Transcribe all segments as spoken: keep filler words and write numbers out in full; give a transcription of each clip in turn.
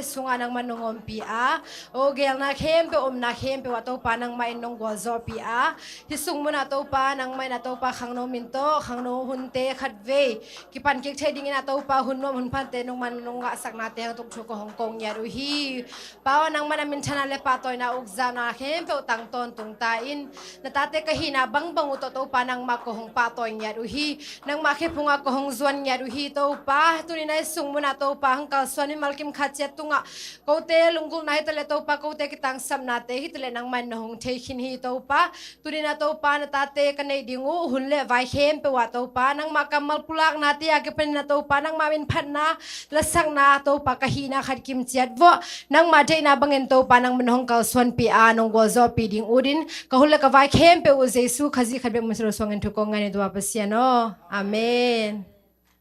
sungah nangmah nong ompih a, o geelna khempeuh, omna khempeuh ah Topa nangmah in nong gualzawhpih a, hih sung munah Topa nangmah in a Topa khangno min tawh khangno hunte khatvei kipan kik thei dingin a Topa hun nuam hun phante nangmah nong ngahsaknate hangtuk thu ko hong ko ngiat uh hi. Pa aw, nangmah na minthanna le pahtawina ukzakna khempeuh tang tawntung ta in, na tate ka hihna bangbang uh tawh Topa nangmah ko hong pahtawi ngiat uh hi. Nangmah khephungah ko hong zuan ngiat uh hi Topa. Tuni na hih sung munah Topa hong kalsuan in malkim khat ciat tungah kote lunggulhna hi taleh Topa, kote kitangsapnate hi taleh nangmah in na hong thei khin hi Topa. Tuni na Topa na tate ka neih ding uh hun le vai khempeuh ah Topa nangmah kammal pulaknate a kipanin a Topa nangmah min phatna lasakna Topa ka hihna khat kim ciat vawh nangmah deihna bangin Topa nangmah na hong kalsuanpih a nong gualzawhpih ding uh din ka hun le ka vai khempeuh uh Jesu Khazih khat bek min suang in thu kong ngai ni Topa Pasian aw. Amen.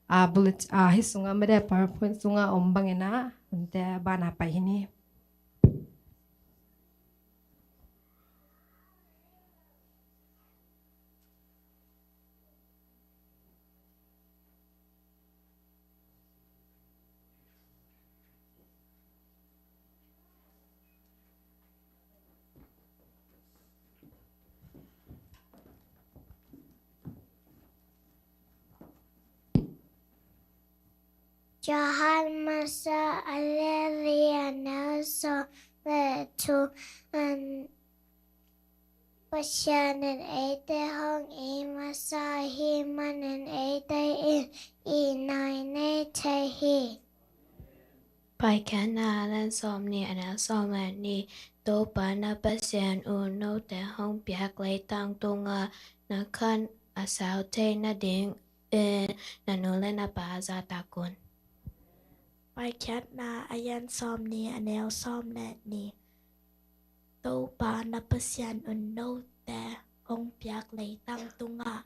A bullet a hih sungah mede PowerPoint sungah om bangin a hunte bana pai hi ni. Johan masa a lian li a neu sawm le thum. Pasian in eite hong it masa ahih manin eite in itna i nei thei hi. Paikhiatna a lian sawmnih a neu sawm le nih. Topa na Pasian uh note hong piak leitang tungah na khan a sau theih nadingin na nu le na pa zahtak un. Paikhiatna a lian sawmnih a neu sawm le nih. Topa na Pasian un note hong piak leitang tungah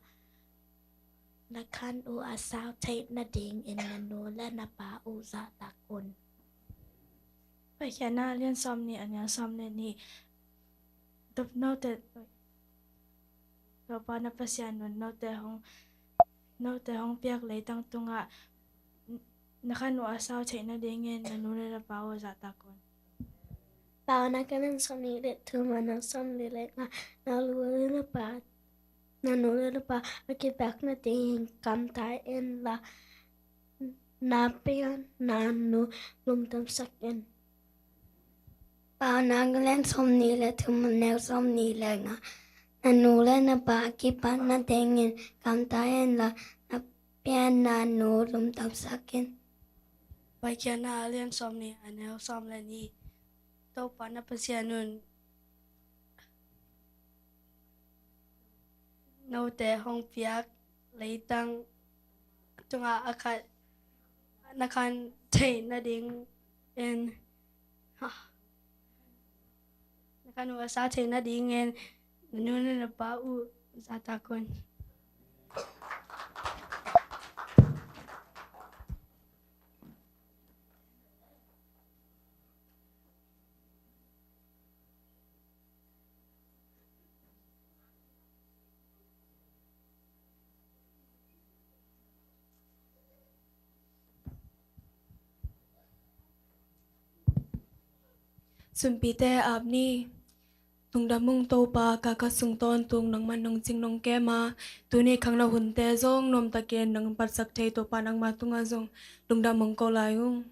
na khan uh a sau theih nadingin na nu le na pa uh zahtak un. Paikhiatna a lian sawmnih a neu sawm le nih. Top note Topa na Pasian un note hong, note hong piak leitang tungah na khan uh a sau theih nadingin na nu le na pa uh zahtak un. Paunak a lian sawmnih le thum a neu sawmli le nga. Na nu le na pa, na nu le na pa a kipiak nadingin kamtai inla na pianna nu lungdamsak in. Paunak a lian sawmnih le thum a neu sawmnih le nga. Na nu le na pa a kipiak nadingin kamtai inla na pianna nu lungdamsak in. Paikhiatna a lian sawmnih a neu sawm le nih. Topa na Pasian un note hong piak leitang tungah a khat na khan theih nadingin, na khan uh a sau theih nadingin na nu le na pa uh zahtak un. Sumpite ap ni. Lungdam ung Topa, ka kha sung tawntung nangman nong cing nong kem a, tuni khangno hunte zong nuamtakin nong patsak thei Topa nangma tungah zong lungdam ung ko lai ung.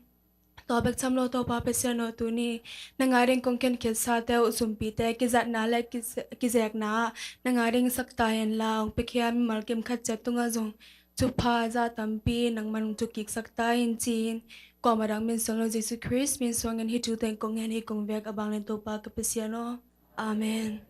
Tua bek tham lo Topa Pasian aw, tuni nang a ding kong khenkhia sate uh sumpite kizatna le kize-, kizekna ah nang a ding sak ta hen la, hong piakhia mimal kim khat ciat tungah zong thupha za tampi nangman hong thukiksak ta in ci-in, kuamah dang min suang lo Jesu Khrist min suangin hih thu teng kong ngen hi kong vek a bang len Topa ka Pasian aw. Amen.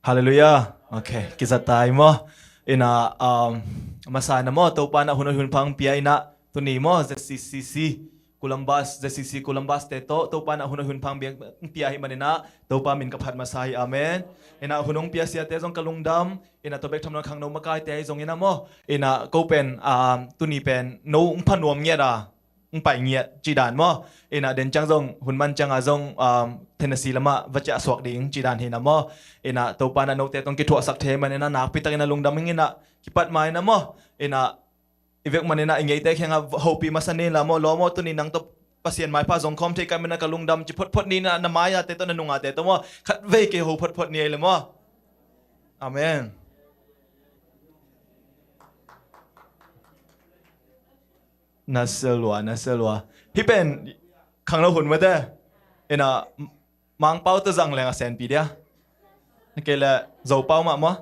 Halleluiah. Ok, kizat ta hi maw? Ina, um, masa ina maw, Topa na hun hun phang pia ina, tuni maw, Z C C C Columbus, Z C C Columbus te tawh, Topa na hun hun phang pia, pia hi manina, Topa min ka phat masa hi, amen. Ina hun hong pia siate zong ka lungdam, ina tua bek tham lo khangno makai te hi zong ina maw, ina ko pen, um, tuni pen, no hong pha nuam ngiat a. hong pai ngiat cih dan maw. Ina den ciang zong hun man ciangah zong, um, Tennessee lamah va ciah suak ding cih dan hi na maw. Ina Topa na note tawh kithuahsak thei man ina nakpi takin a lungdam ing ina kipat mai na maw. Ina i vek man ina i ngeite kiangah hopih masa ni la maw, lawm aw, tuni nang tawh Pasian maipha zong khawm thei ka hih man ina ka lungdam ci photphot ni ina na mai-ate tawh na nungate tawh maw. Khat vei kei ho photphot ni ei le maw. Amen. Na selua, na selua. Hih pen khangno hun mate. Ina Mangpau tawh zang leng a senpi dia. Kei le Zopau mah maw.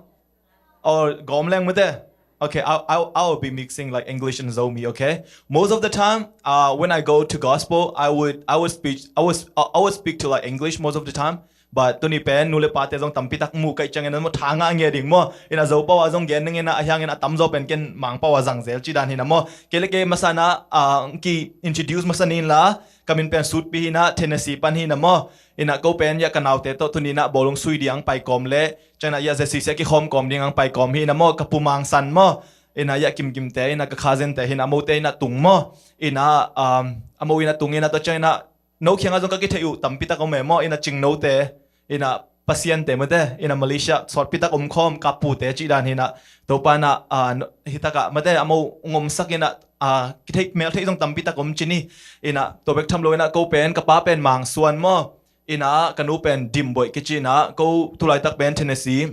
Or gawm leng mate. Okay, I, I, I will be mixing like English and Zomi, okay? Most of the time, uh, when I go to gospel, I would, I would speak, I was, I would speak to like English most of the time. But tuni pen nu le pate zong tampi tak mu ka hih ciangin a maw, tha ngah ngia ding maw. Ina Zopau a zong gen ning ina a hiangin a tamzaw pen ken Mangpau a zang zel cih dan hi na maw. Kei le kei masa ina, ah, ki introduce masa ni la, ka min pen Sutpi hi ina, Tennessee pan hi na maw. Ina ko pen ya ka naute tawh tuni ina bawlung sui ding pai kawm le, ciang ina ya Z C C a kikhawm kawm ding pai kawm hi na maw, ka pu Mang San maw. Ina ya Kim Kim te, ina ka cousin te hi na, a mote ina tung maw. Ina, um, a mo ina tung ina tawh ciang ina no kiangah zong ka kitheih uh tampi tak om e maw, ina Cingnote, ina Pasiante mate, ina Malaysia sawtpi tak om khawm ka pute cih dan hi na, Topa ina, ah, no, hi takah mate, a mo ung omsak ina, ah, kitheih meltheih zong tampi tak om ci ni, ina tua bek tham lo ina ko pen, ka pa pen Mang Suan maw, ina ka nu pen Dim Boih kici ina, ko tulaitak pen Tennessee,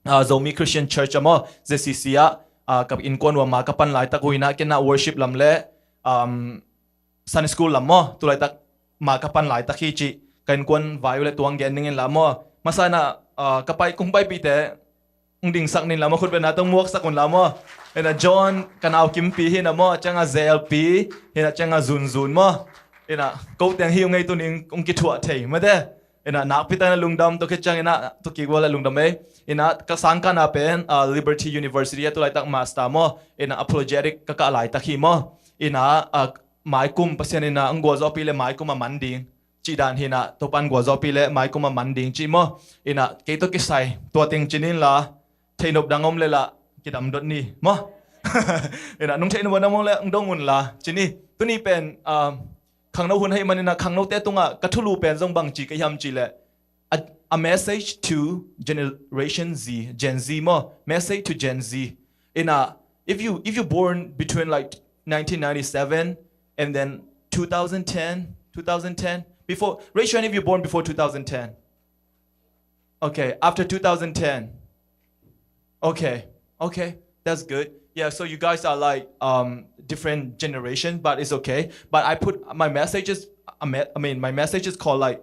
ah, Zomi Christian Church a maw, Z C C ah, ah, ka innkuan uh a ma ka pan laitak uh ina, ken ina worship lam le, um, Sunday school lam maw, tulaitak ma ka pan laitak hi cih ka innkuan vai uh le tuang gen ning in la maw. Masa ina, ah, ka pai kung paipihte ung dingsak ning la maw, khutbetna tawh muaksak un la maw. Ina John ka nau Kimpi hi na maw, ciang a Zelpi hi na, ciang a Zunzun maw. Ina ko teng hi ung ei, tuni ung kithuah thei mate. Ina nakpi takin a lungdam, tua khit ciang ina tua kik ua le lungdam ei. Ina ka sangkahna pen, ah, Liberty University a tulaitak master maw. Ina apologetic ka kah laitak hi maw. Ina, ah, maikum Pasian ina ang gualzawhpih le maikum a man ding cih dan hi na, Topan gualzawhpih le maikum a man ding cih maw. Ina kei tawh kisai tua teng ci ni in la, theihnop dang om le la kidam dot ni maw. Ina nung theihnop dang om le ang dong un la ci ni. Tuni pen, um, khangno hun ahih man ina khangnote tungah ka thulu pen zong bangci ka hiam cih le, a, a message to Generation Z, Gen Z maw, message to Gen Z. Ina, if you, if you born between like nineteen ninety-seven and then two thousand ten, two thousand ten, before, raise your hand if you born before two thousand ten. Okay, after two thousand ten. Okay, okay, that's good. Yeah, so you guys are like, um, different generation, but it's okay. But I put my messages, I me-, I mean, my message is called like,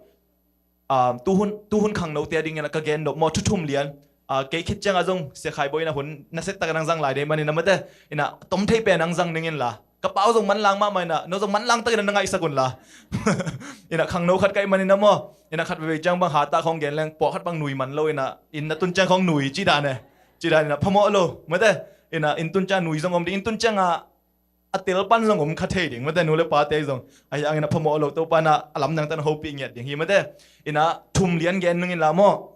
um, tuhun, tuhun khangnote a dingin a ka gen nop maw, thu thum lian. Ah, kei khit ciangah zong Sia Khai Bawi ina hun nasia takin ang zang lai dei man ina mate. Ina tom thei pen ang zang ning in la. Ka pau zong manlang mahmah ina, no zong manlang takin na ngaihsak un la. Ina khangno khat ka hih man ina maw. Ina khat veve ciang bang hata khawng gen leng, pawlkhat bang nui man lo ina, inn a tun ciang khawng nui cih dan e. Cih dan ina phamawh lo mate. Ina inn tun ciang nui zong om ding, inn tun ciangah a tel pan zong om kha thei ding mate, nu le pate zong. Ahi hangin a phamawh lo, Topa ina a lamdang tan hopih ngiat ding hi mate. Ina thum lian gen ning in la maw.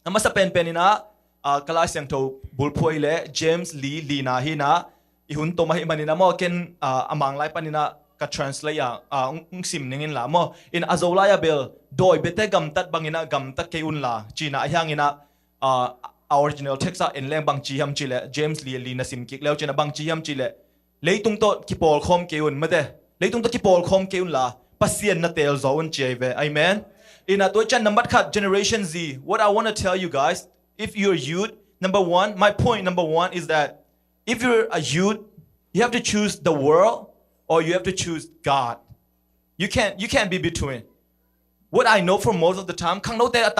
A masa penpen ina, ah, ka Lai Siangtho bulphuai le James Lee, Lee na hi ina, i hun tom ahih man ina maw, ken, ah, a Mang lai pan ina ka translate a, ah, ung, ung sim ning in la maw. Ina a Zolai a bel, dawi biate gamtat bang ina gamtat kei un la, ci ina ahi hang ina, ah, a original text ah en leng bangci hiam cih le, James Lee, Lee na sim kik leu ci ina bangci hiam cih le, leitung tawh kipawlkhawm kei un mate. Leitung tawh kipawlkhawm kei un la, Pasian na teel zaw un ci ahi ve. Amen. Ina tua ciang nambat khat, Generation Z. What I want to tell you guys, if you're youth, number one, my point number one is that if you're a youth, you have to choose the world or you have to choose God. You can't, you can't be between. What I know for most of the time, khangnote a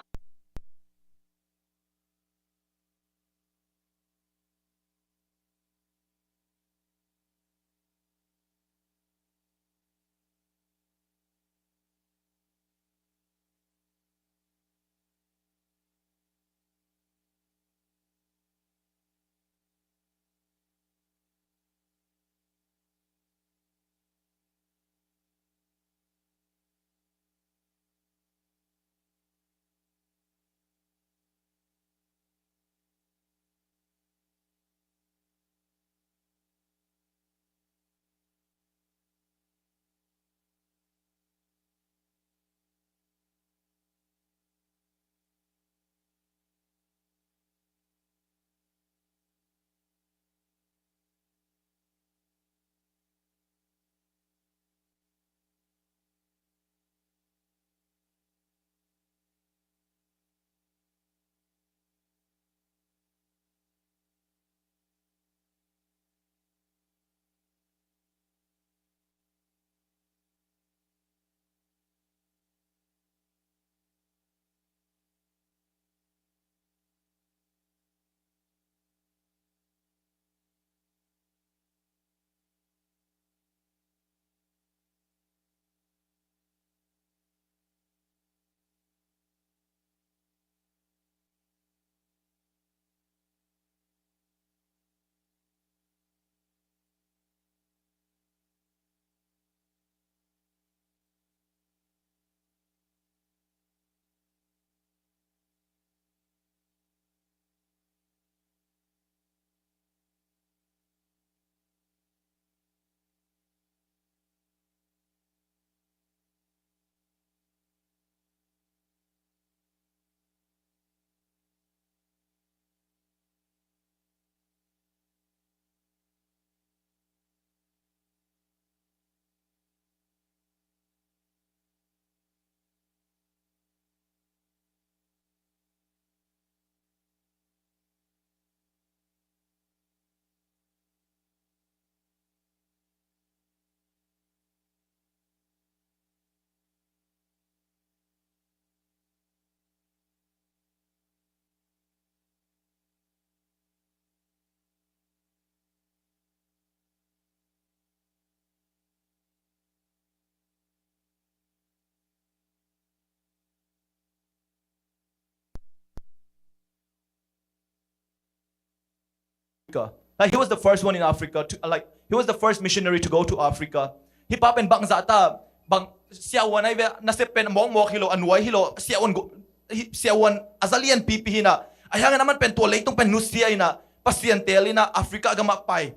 Africa. Like, he was the first one in Africa to, like, he was the first missionary to go to Africa. Hih pa pen bangzah ta, bang siavuan ahi ve, nasep pen mawkmawk hi lo, a nuai hi lo, siavuan go-, hih siavuan a za lianpipi hi na. Ahi hangin aman pen tua leitung pen nusia in a, Pasian teel in a, Africa gamah pai.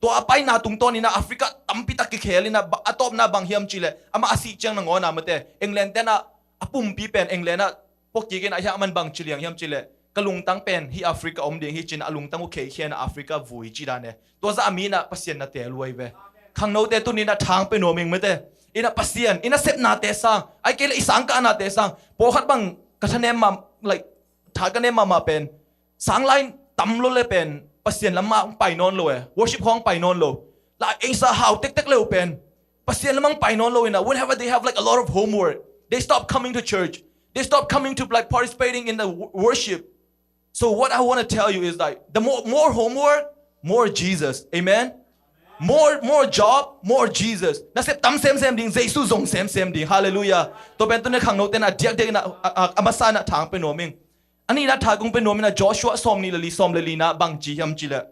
Tua a paina tungtawn in a, Africa tampi tak kikhel in a, ba-, a tawpna bang hiam cih leh, amah a sih ciang nangawn a mate, England te in a, a pumpi pen England ah puakik in a, ahi hang aman bang ci liang hiam cih leh, ka lungtang pen hih Africa om ding hi ci in a, a lungtang uh kheikhia in a, Africa vui ci dan e. Tua zah a mi in a Pasian na teel uh ahi ve. Khangnote tuni in a thang pia nuam ing mate. In a Pasian, i nasepnate sang, ahih kei leh i sangkahnate sang, pawlkhat bang ka thanem mah, like, tha ka nem mahmah pen, sang lai tam lo le pen Pasian lam ah hong pai nawn lo e, worship khawng pai nawn lo. Lai ei sa hau tektek le uh pen Pasian lam ah hong pai nawn lo in a, whenever they have, like, a lot of homework, they stop coming to church. They stop coming to, like, participating in the wo-, worship. So what I want to tell you is, like, the more, more homework, more Jesus. Amen. More, more job, more Jesus. Nasep tam semsem ding, Jesu zong semsem ding. Hallelujah. Tua pen tuni khangnote in a diakdiak in a, a, a, a masa in a thang pia nuam ing. A nihna tha kong pia nuam in a, Joshua sawmnih le li, sawm le li na bang ci hiam cih leh,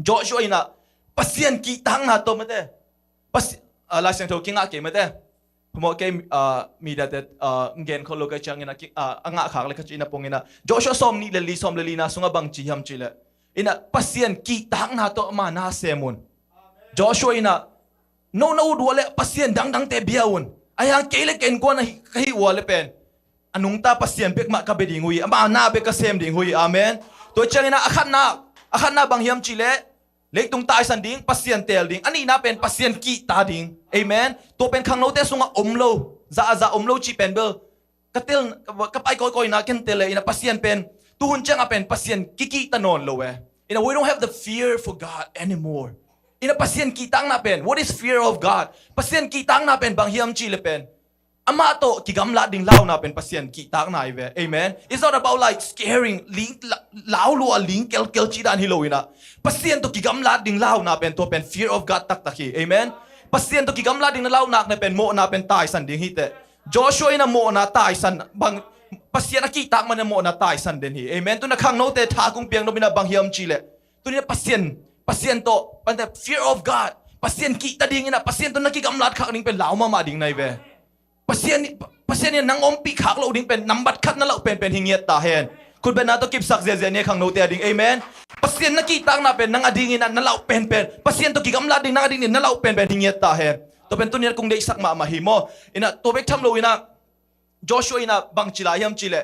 Joshua in a Pasian kihtakna tawh mate. Pasi-, ah, Lai Siangtho kingah kei mate. Phamawh kei, ah, mediate, ah, gen khol lo ka hih ciangin a ki-, ah, a ngah khak le ka cih na pong in a, Joshua sawmnih le li, sawm le li na sungah bang ci hiam cih leh, in a Pasian kihtakna tawh ama na sem un. Joshua in a, no na ut uh a leh Pasian dangdangte bia un. Ahi hang kei le kei innkuan ahi, ka hih uh a leh pen, a nungta Pasian bek mah ka bia ding uh hi, ama na bek ka sem ding uh hi. Amen. Tua ciangin a, a khatna, a khatna bang hiam cih leh, leitung taisan ding, Pasian teel ding. A nihna pen Pasian kihta ding. Amen. Tua pen khangnote sungah om lo, zahzah om lo cih pen bel ka tel, ka pai kawikawi na ken tel e, in a Pasian pen, tuhun ciangah pen Pasian kikihta nawn lo e. In a, we don't have the fear for God anymore. In a Pasian kihtakna pen, what is fear of God? Pasian kihtakna pen bang hiam cih leh pen, amah tawh kigamlat ding launa pen Pasian kihtakna hi ve. Amen. It's not about, like, scaring, ling, la-, lau lua ling kelkel cih dan hi lo in a, Pasian tawh kigamlat ding launa pen, tua pen fear of God taktak hi. Amen. Pasian tawh kigamlat ding na launak na pen, mawhna pen taisan ding hi teh. Joshua in a mawhna taisan bang, Pasian a kihtak man in a mawhna taisan den hi. Amen. Tuni khangnote tha kong piak nop in a bang hiam cih leh, tuni a Pasian, Pasian tawh, pante fear of God, Pasian kihta ding in a, Pasian tawh na kigamlat khak ding pen lau mahmah ding na hi ve. Pasian, Pasian in nang ompih khak loh ding pen nambat khat na lauh penpen hi ngiat ta hen. Khutbetna tawh kipsak ziazia ni khangnote a ding. Amen. Pasian na kihtakna pen nang a dingin a na lauh penpen, Pasian tawh kigamlat ding nang a dingin na lauh penpen hi ngiat ta hen. Tua pen tuni a kong deihsak mahmah hi maw. In a, tua bek tham lo in a, Joshua in a bang ci lai hiam cih leh,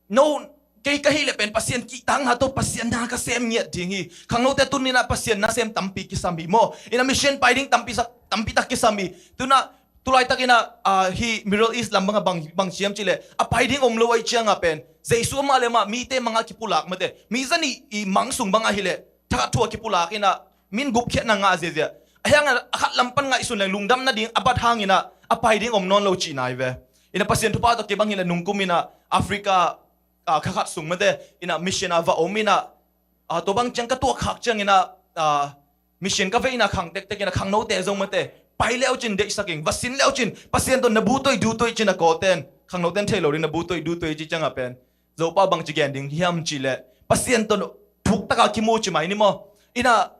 no, kei ka hih leh pen Pasian kihtakna tawh Pasian na ka sem ngiat ding hi. Khangnote tuni in a Pasian na sem tampi kisam hi maw. In a mission pai ding tampi sak, tampi tak kisam hi. Tuni a, tulaitak in a, ah, hih Middle East lam bang a bang, bang ci hiam cih leh, a pai ding om lo ahih ciangah pen, Jesu amah le amah mite mang a kipulak mate. Mi zanih i mang sung bang ahih leh, thakhat thu a kipulak in a, min gupkhiatna ngah ziazia. Ahi hang a khat lam pan ngaihsun leng lungdam nading a bat hang in a, a pai ding om nawn lo cihna hi ve. In a Pasian thupha tawh kei bang hi leh nungkum in a Africa, ah, kha khat sung mate, in a mission a va om in a, ah, tua bang ciang ka tuak khak ciangin a, ah, mission ka vei in a khang tektek in a khangnote zong mate, pai leucin deihsak ing, va sin leucin, Pasian tawh na bu tuai du tuai cin a kawten, khangnoten thei lo ding na bu tuai du tuai ci ciangah pen, Zopa bang ci gen ding hiam cih leh, Pasian tawh thuk taka kimu ci mai ni maw. In a,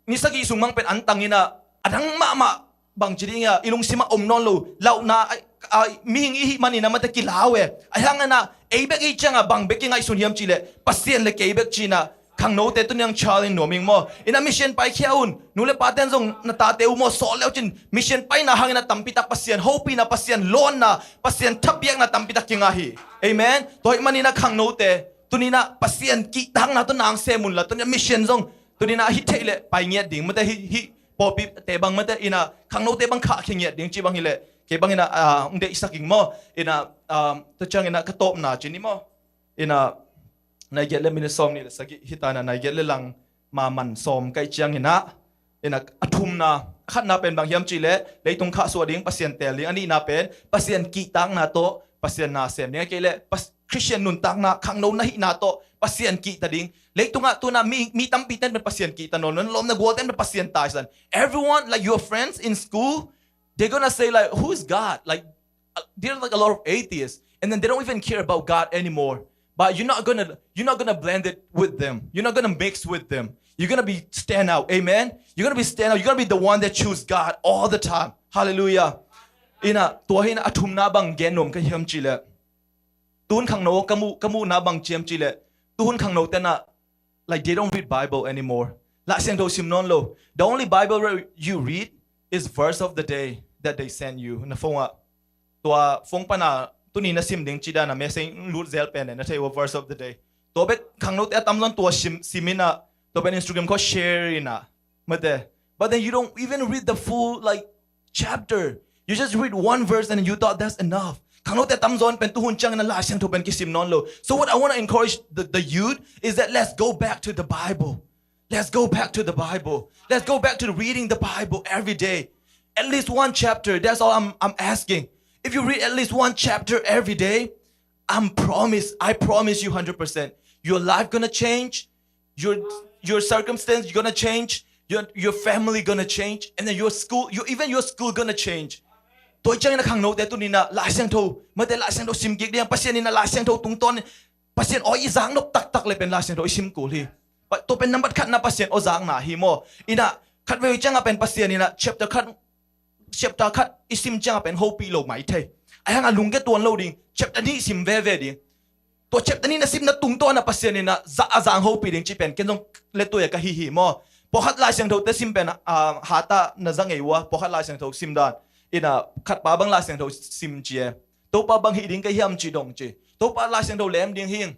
ni sagih sung mang pen an tang in a, a dang mahmah bang ci ding a, i lungsim ah om nawn lo, lauhna, a, a, mihing i hih man in a mate kilau e. Ahi hang in a, ei bek i ciangah bang bek kingaihsun hiam cih leh, Pasian le kei bek ci in a, khangnote tuni ang challenge nuam ing maw. In a mission paikhia un, nu le paten zong na tate uh maw, sawt leucin, mission paina hang in a tampi tak Pasian hopihna, Pasian lawnna, Pasian thapiakna tampi tak kingah hi. Amen. Tua ahih man in a khangnote, tuni in a Pasian kihtakna tawh nang sem un la, tuni a mission zong, tuni in a hih theih leh pai ngiat ding, mate hih, hih pawlpite bang mate in a khangnote bang khahkhia ngiat ding cih bang hi leh, kei bang in a, ah, hong deihsak ing maw. In a, ah, tua ciang in a ka tawpna ci ni maw. In a, nai giat le minute sawmnih le sagih hi ta in a, nai giat le lang ma man sawm ka hih ciang in a, in a, a thumna, a khatna pen bang hiam cih leh, leitung khahsuah ding, Pasian teel ding, a nihna pen, Pasian kihtakna tawh, Pasian na sem ding, ahih kei leh, Pas-, Christian nuntakna, khangno na hihna tawh, Pasian kihta ding. Leitungah tuni a mi, mi tampi ten pen Pasian kihta nawn lo, na lawm na gual ten pen Pasian taisan. Everyone, like your friends in school, they're gonna say, like, "Who is God?" Like, uh, there are, like, a lot of atheists, and then they don't even care about God anymore. But you're not gonna you're not gonna blend it with them. You're not gonna mix with them. You're gonna be stand out. Amen. You're gonna be stand out. You're gonna be the one that choose God all the time. Hallelujah. Ina tua hi ina a thumna bang gen nuam ka hiam cih leh, tuhun khangno ka muh ka muhna bang ci hiam cih leh, tuhun khangno te ina, like, they don't read Bible anymore. Lah Siangtho sim nawn lo. The only Bible re- you read is verse of the day that they send you na phone ah. Tua phone pana tuni na sim ding ci dan a message lut zel pen na thei ua verse of the day. Tua bek khangno te a tamzaw in tua sim sim ina, tua pen Instagram khawng share ina, mate. But then you don't even read the full, like, chapter. You just read one verse and you thought that's enough. Khangno te tamzaw in pen tuhun ciang ina Lai Siangtho pen kisim nawn lo. So what I want to encourage the, the youth is that let's go back to the Bible. Let's go back to the Bible. Let's go back to reading the Bible every day. At least one chapter. That's all I'm, I'm asking. If you read at least one chapter every day, I'm promise, I promise you hundred percent. Your life gonna change. Your your circumstance gonna change. Your your family gonna change. And then your school, your even your school gonna change. Tua ciang ina khangno te tuni ina Lai Siangtho, mate, Lai Siangtho sim kik ding, Pasian ina Lai Siangtho tungtawn Pasian aw i zak nop taktak le pen Lai Siangtho i sim kul hi. Tua pen nambat khatna Pasian aw zakna hi maw. Ina khatvei ciang a pen Pasian ina chapter khat chapter khat i sim ciang a pen hopih lo mai thei. A hang a lungke tuan lo ding, chapter nih sim veve ding. Tua chapter nih na simna tungtawn a Pasian ina za a zang hopih ding ci pen ken zong le tua ka hi hi maw. Pawlkhat Lai Siangtho te sim pen a hata na za ngei ua, pawlkhat Lai Siangtho sim dan ina khatpa bang Lai Siangtho sim ci e. Topa bang hih ding ka hiam ci dong ci. Topa Lai Siangtho lem ding hing.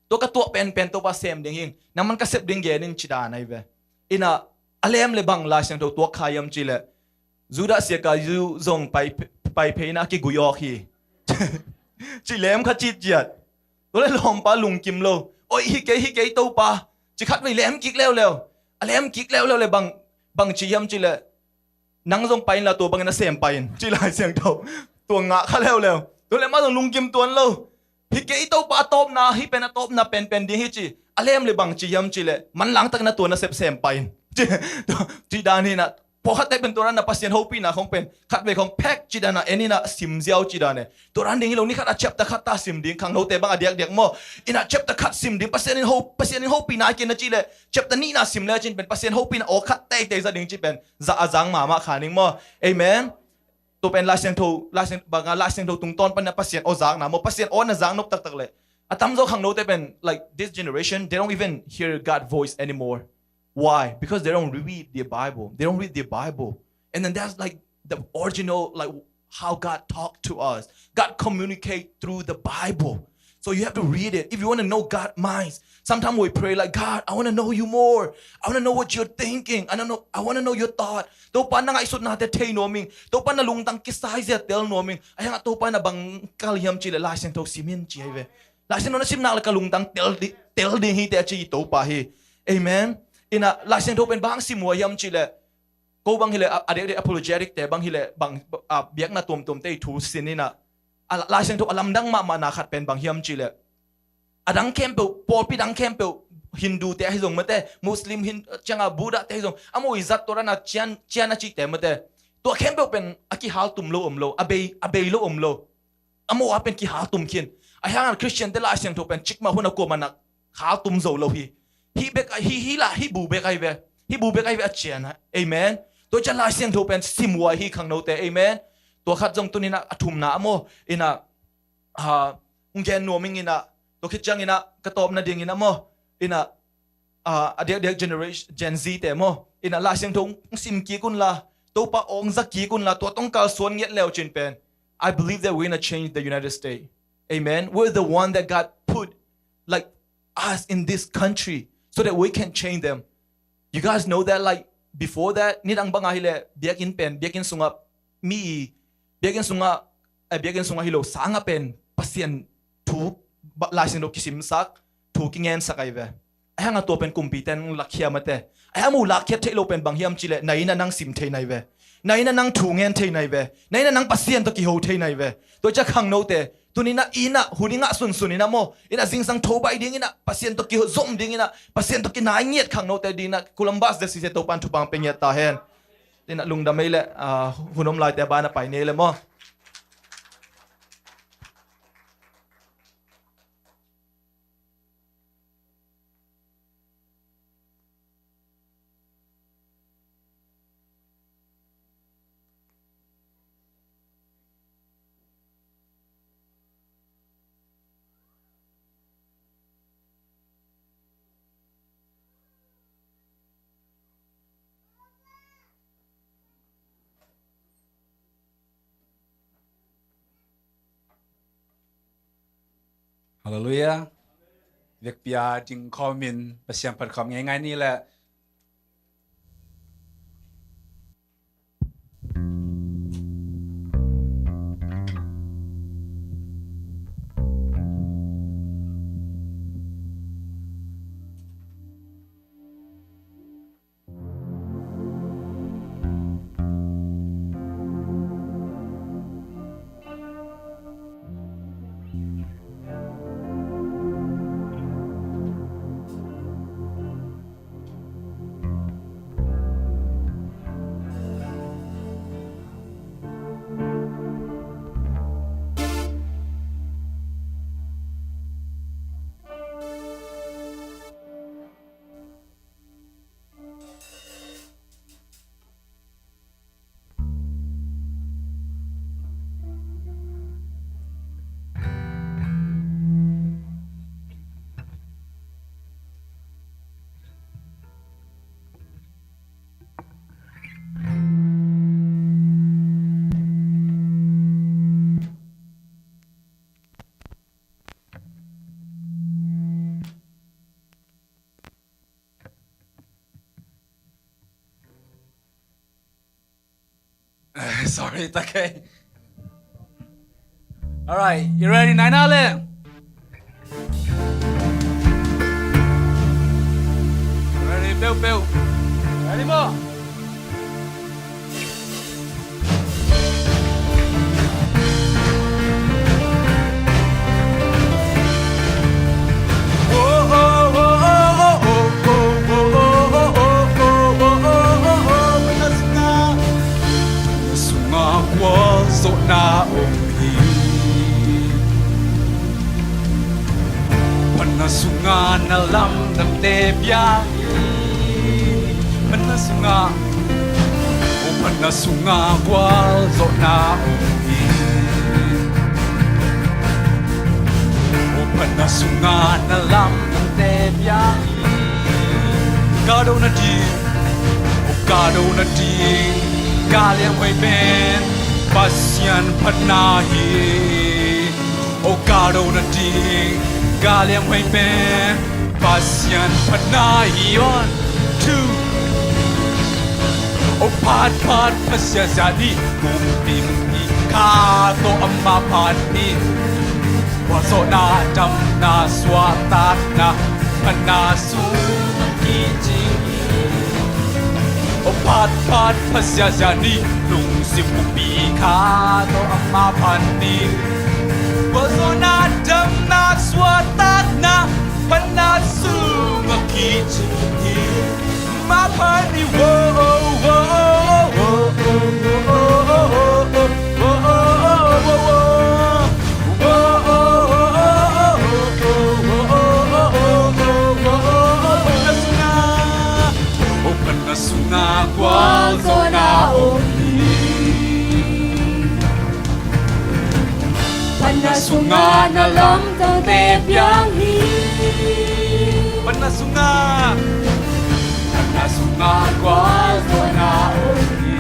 Tua ka tuah penpen Topa sem ding hing. Nangman ka sep ding gen in ci dan ahi ve. Ina a lem le bang Lai Siangtho tuak kha hiam ci le, Judah siaka zu zong pai pai pheina a kigui awk hi. Ci lem kha citciat. Tua le lawmpa lungkim lo. Oi hi kei hi kei Topa. Ci khatvei lem kik leuleu. A lem kik leuleu le bang bang ci hiam ci le, nang zong pai inla tua bangin a sem pai in ci Lai Siangtho. Tua ngah kha leuleu. Tua le mah zong lungkim tuan lo. Hi kei Topa a tawpna, hih pen a tawpna penpen ding hi ci. A lem le bang ci hiam ci le, manlang takin a tua na sep sem pai in. Ci dan hi ina, pawlkhat te pen tua dan a Pasian hopihna khong pen khatvei khong phek ci dan a en ina sim ziau ci dan e. Tua dan ding hi lo, ni khat a chapter khat ta sim ding, khangnote bang a diakdiak maw. Ina chapter khat sim ding, Pasian in ho, Pasian in hopihna a ken na ci le chapter nihna sim le cin pen Pasian hopihna aw khat teitei za ding ci pen za a zang mahmah kha ning maw. Amen. Tua pen Lai Siangtho, Lai Siang, banga Lai Siangtho tungtawn pan a Pasian aw zakna maw, Pasian aw na zak nop taktak le. A tamzaw khangnote pen, like, this generation, they don't even hear God voice anymore. Why? Because they don't read the Bible. They don't read the Bible. And then that's like the original, like, how God talked to us. God communicate through the Bible. So you have to read it if you want to know God's minds. Sometimes we pray like, God, I want to know you more. I want to know what you're thinking. I don't know. I want to know your thought. Topa na ngaihsutnate thei nuam ing. Topa na lungtang kisai zia tel nuam ing. A hiang a Topa na bang kal hiam ci le Lai Siangtho sim in ci ahi ve. Lai Siangtho na sim nak le ka lungtang tel di, tel ding hi te a ci Topa hi. Amen. Ina Lai Siangtho pen bang sim ua hiam ci le, ko bang hi le a, a dek dek apologetic te bang hi le bang a biakna tuamtuam te i thu sin ina, a Lai Siangtho a lamdang mahmahna khat pen bang hiam ci le, a dang khempeuh, pawlpi dang khempeuh, Hindu te ahi zong mate, Muslim hin cianga Buddha te ahi zong, a mo i zat tua rana cian cian a cihte mate, tua khempeuh pen a kihal tum lo om lo, a bei a bei lo om lo. A mo a pen kihal tum khin. A hiang a Christian te Lai Siangtho pen cikmah hun a kuamah nak hal tum zo lo hi. Hi bek a hi hi la hi bu bek ahi ve. Hi bu bek ahi ve a cian a. Amen. Tua cian Lai Siangtho pen sim huai hi khangnote. Amen. Tua khat zong tunin a thumna a mo ina, a, ung gen nuam ing ina, tua khit ciang ina ka tawpna ding ina mo ina, a, a diakdiak generation Gen Z te mo ina Lai Siangtho ung sim kik unla, Topa ong za kik unla, tua tong kalsuan ngiat leu cin pen, I believe that we're gonna change the United States. Amen. We're the one that God put, like, us in this country so that we can change them. You guys know that, like, before that, nidang banga hi le biakinn pen, biakinn sunga mi i, biakinn sunga, eh, biakinn sunga hi lo sanga pen Pasian thu, Lai Siangtho kisimsak, thu kingensak ahi ve. A hiang a tua pen kumpi ten lakkhia mate. A hiang mu lakkhia theih lo pen bang hiam ci le, na ina nang sim thei nai ve. Na ina nang thu ngen thei nai ve. Na ina nang Pasian tawh kiho thei nai ve. Tua ciang khangnote, tuni ina ina hun i ngah sunsun ina mo ina zingsang tho bai ding ina Pasian tawh kizom ding ina Pasian tawh kinai ngiat khangnote ding ina Columbus de sise Topan thupang pe ngiat ta hen. Ina lungdam ei le, a, hun om laite a bana pai nei le mo. Halleluiah. Vekpi-a dingkhawmin Pasian phatkhawm ngeingai ni leh. Sorry, it's okay. All right, you ready? Nai na le. Ready, peu peu. Ready mo? Sungah gualzawhna om hi. Pana sungah na lamdangte piang hi. Pana sungah, o pana sungah gualzawhna om hi. O pana sungah na lamdangte piang hi. Ka do na ding, o ka do na ding, ka lianhuai pen Pasian phatna hi. O ka do na ding, ka lianhuai pen Pasian phatna hi. One, two. O phat phat pha ziahziah ni, pumpi pumpi kha tawh amah phat ni. Gualzawhna, damna, suahtakna, phatna sung a kicing hi. O phat phat pha ziahziah ni, lungsim pumpi kha tawh amah phat ni. Gualzawhna, damna, suahtakna, phatna sung a kicing hi. Amah phat ni. Wo, wo, wo, wo. Pana sungah gualzawhna om hi. Pana sungah na lamdangte piang hi. Pana sungah, pana sungah gualzawhna om hi.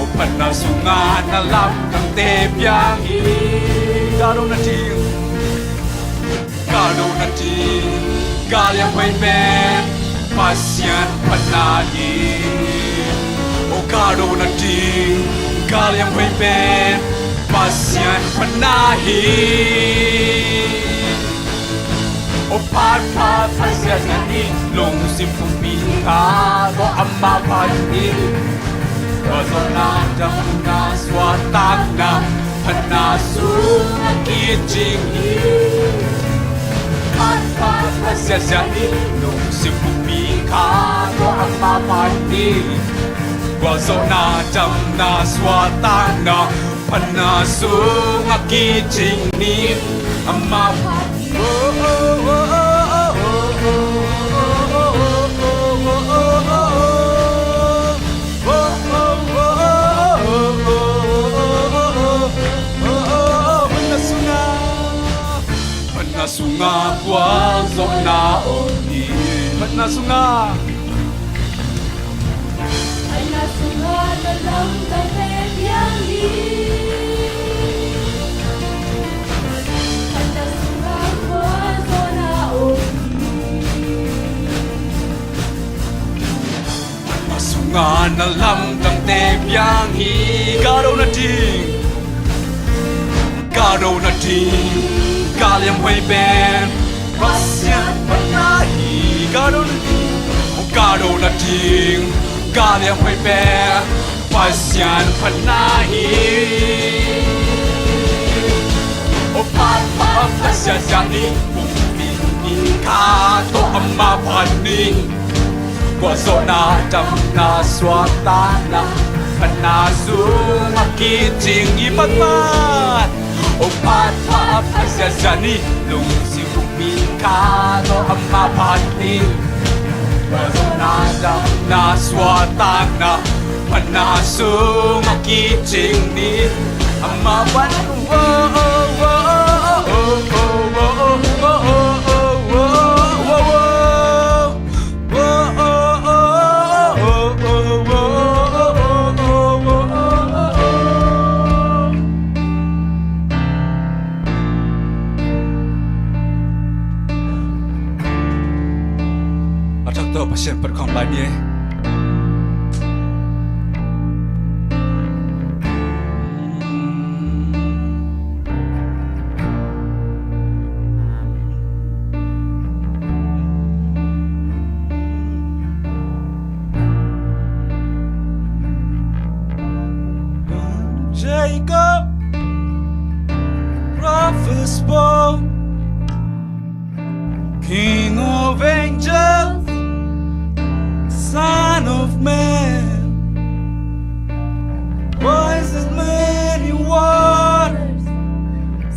O pana sungah na lamdangte piang hi. Ka do na ding, ka do na ding, ka lianhuai pen Pasian phatna hi. O ka do na ding, ka lianhuai pen Pasian phatna hi. O phat phat pha ziahziah ni, lungsim pumpi kha tawh amah phat ni. Gualzawhna, damna, suahtakna, phatna sung a kicing hi. Phat phat pha ziahziah ni, lungsim pumpi kha tawh amah phat ni. Gualzawhna, damna, suahtakna, phatna sung a kicing ni. Amah phat ni. Pana sungah, pana sungah gualzawhna om hi. Pana sungah, pana sungah na lamdangte piang hi. Na lamdangte piang hi. Ka do nading, ka do nading, ka liamhuai pen Pasian phatna hi. Ka do nading, ka do nading, ka liamhuai pen Pasian phatna hi. O phat phat Pasian, Pasian ni, pumpi pumpi kha tawh ama phat ni. Gualzawhna, damna, suahtakna, phatna sungah kicing hi. Phat phat. O phat phat Pasian, Pasian ni, lungsim pumpi kha tawh ama phat ni. Gualzawhna, damna, suahtakna, phatna sungah kicing ni. Ama phat. A thak tawh Pasian phat khawm lai ni. Jacob, prophet spoke, King of angels, Son of man, voice of many waters,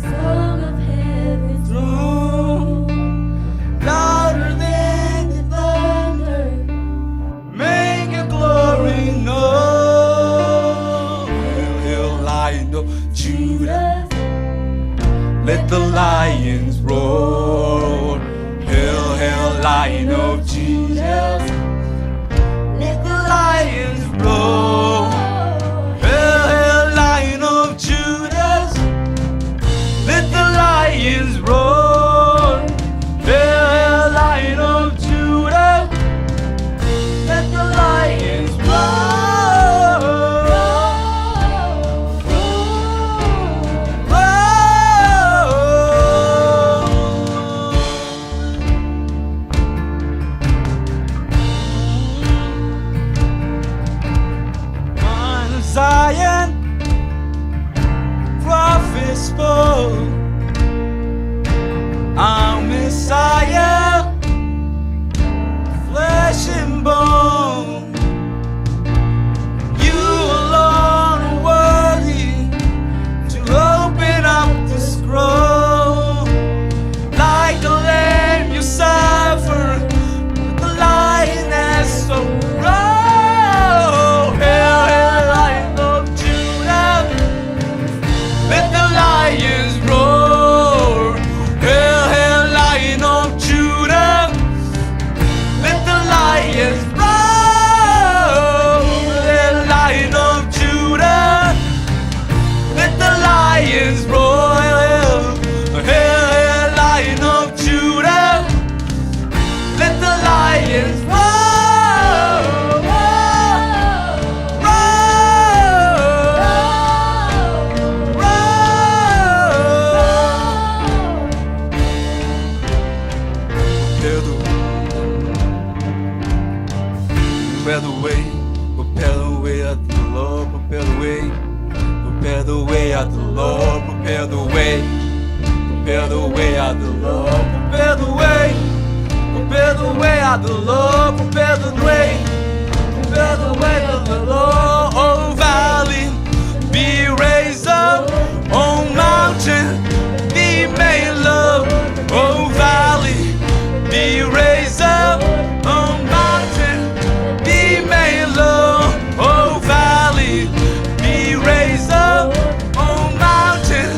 Song of heaven's throne, louder than the thunder, make your glory known. Hail, hail, Lion of Judah, let the lions roar. Hail, hail, Lion of Judah, let the lions roar. Hail, hail, Lion of Judah, let the lions roar. Hail, Lion of Judah, let the lions roar. Mount of Zion, prophet spoke, our Messiah, flesh and bone. You alone are worthy to open up the scroll. Like a lamb you suffer, but the lion has no role. Hail, hail, Lion of Judah, let the lions roar. Hail, hail, Lion of Judah, let the lions roar. Hail, Lion of Judah, let the lions roar. Hail, hail, Lion of Judah, let the lions roar. Roar, roar, roar. Prepare the way, prepare the way of the Lord, prepare the way, prepare the way of the Lord, prepare the way, prepare the way of the Lord, prepare the way, prepare the way of the Lord, prepare the way, prepare the way of the Lord. Oh valley, be raised up, oh mountain, be made low. Oh valley, be raised up, oh mountain, be made low. Oh valley, be raised up, oh mountain,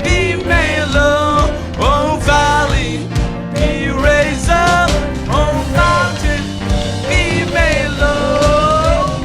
be made low. Oh valley, be raised up, oh mountain, be made low.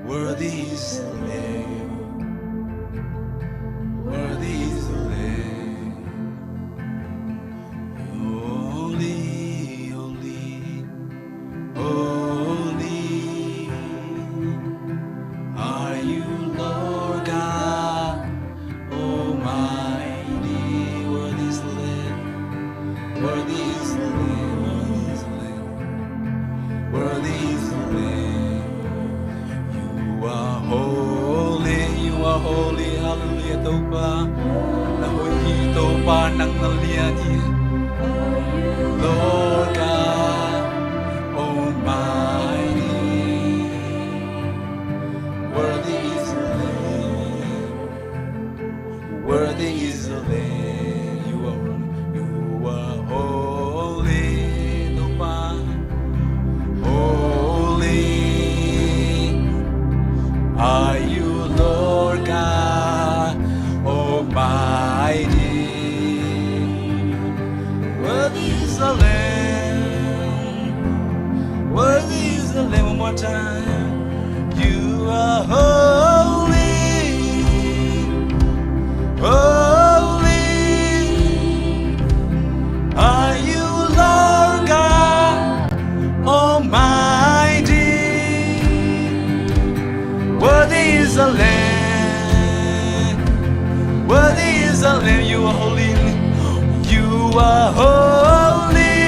Worthy is the Lamb. Worthy is the Lamb. Holy, holy, holy are you, Lord God Almighty. Worthy is the Lamb. Worthy is the Lamb. Worthy is the Lamb. Worthy is the Lamb. You are holy. You are holy. Hallelujah, Topa. Na hoih hi, Topa, nang na lian hi. Lord God Almighty. Worthy is the Lamb. Worthy is the Lamb. You are, you are holy, Topa. Holy are you, Lord God Almighty. Worthy is the Lamb. Worthy is the Lamb. One more time. You are holy. Holy are you, Lord God Almighty. Worthy is the Lamb. Worthy is the Lamb. You are holy. You are holy.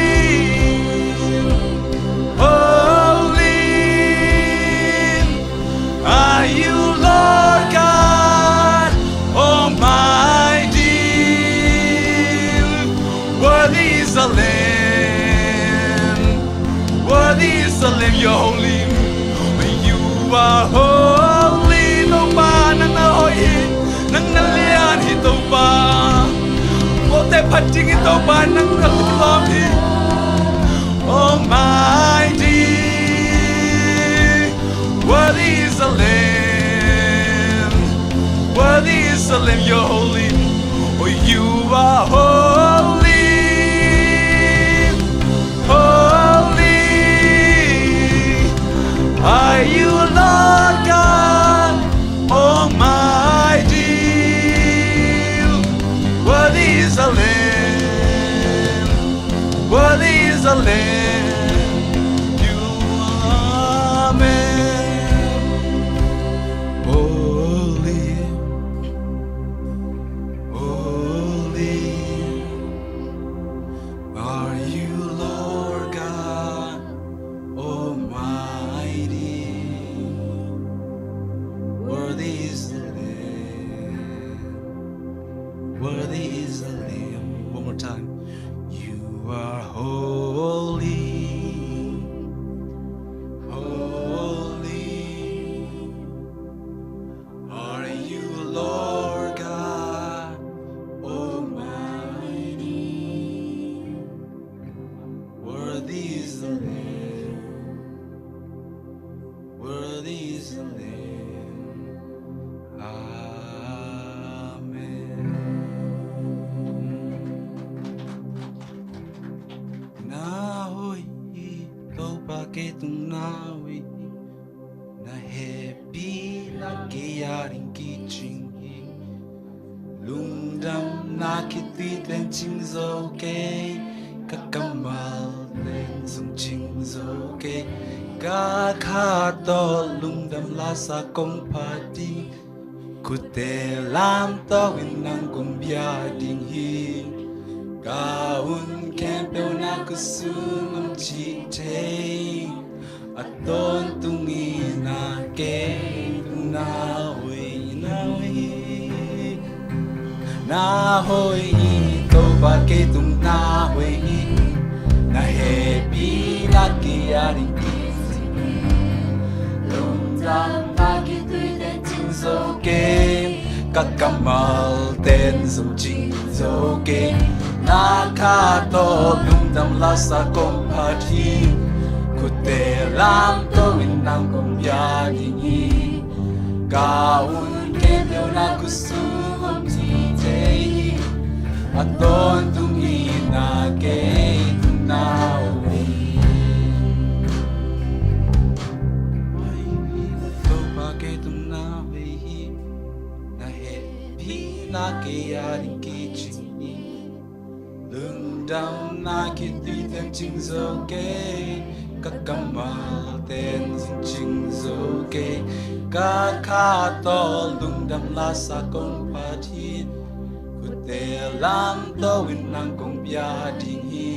Holy are you, Lord God Almighty. Worthy is the Lamb. Worthy is the Lamb. You're holy. You are holy. Topa, nang na hoih hi. Nang na lian hi, Topa. Kote phat ding hi, Topa, nang na lawm hi. Almighty. Worthy is the Lamb. Worthy is the Lamb. You're holy. Oh, you are holy. Holy are you, Lord God Almighty. Worthy is the Lamb. Worthy is the Lamb. You are, amen. Holy, holy are you, Lord God Almighty. Worthy is the Lamb. Worthy is the Lamb. One more time. You are holy. Holy are you, Lord God Almighty. Worthy is the Lamb. Worthy is the Lamb. Amen. Na hoih hi, Topa, kei tung na hoih hi. Na hehpihna kei ading kicing hi. Lungdamna khitui ten cing zo kei, ka kammal ten zong cing zo kei. Ka kha tawh lungdam lasa kong phat ding, khutte lamto in nang kong bia ding hi. Ka hun khempeuh na khut sung om cih thei, a tawntung in na kei tung na hoih, na hoih hi. Na hoih hi, Topa, kei tung na hoih hi. Na hehpihna kei ading kicing hi. Lungdamna khitui ten cing zo kei, ka kammal ten zong cing zo kei. Na kha tawh lungdam lasa kong phat hi. Khutte lamto in nang kong bia ding hi. Ka hun khempeuh na khut sung om cih thei hi. A tawntung in na kei tung na hoih hi. Topa, na kei a ding kicing hi. Lungdamna khitui ten cing zo kei, ka kammal ten zong cing zo kei. Ka kha tawh lungdam lasa kong phat hi. Khutte lam tawh in nang kong bia ding hi.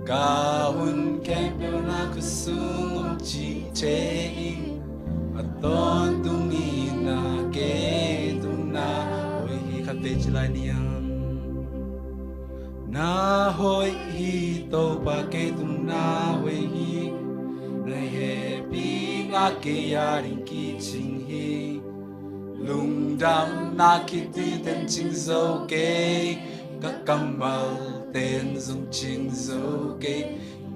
Ka hun khempeuh na khutsung om cing thei ing. A tawntung in na kei tung na hoih hi. Khat vei ci lai ni ang. Na hoih hi Topa, kei tung na hoih hi. Na hehpihna kei a ding kicing hi. Lungdamna khitui ten cing zo kei, ka kammal ten zong cing zo kei.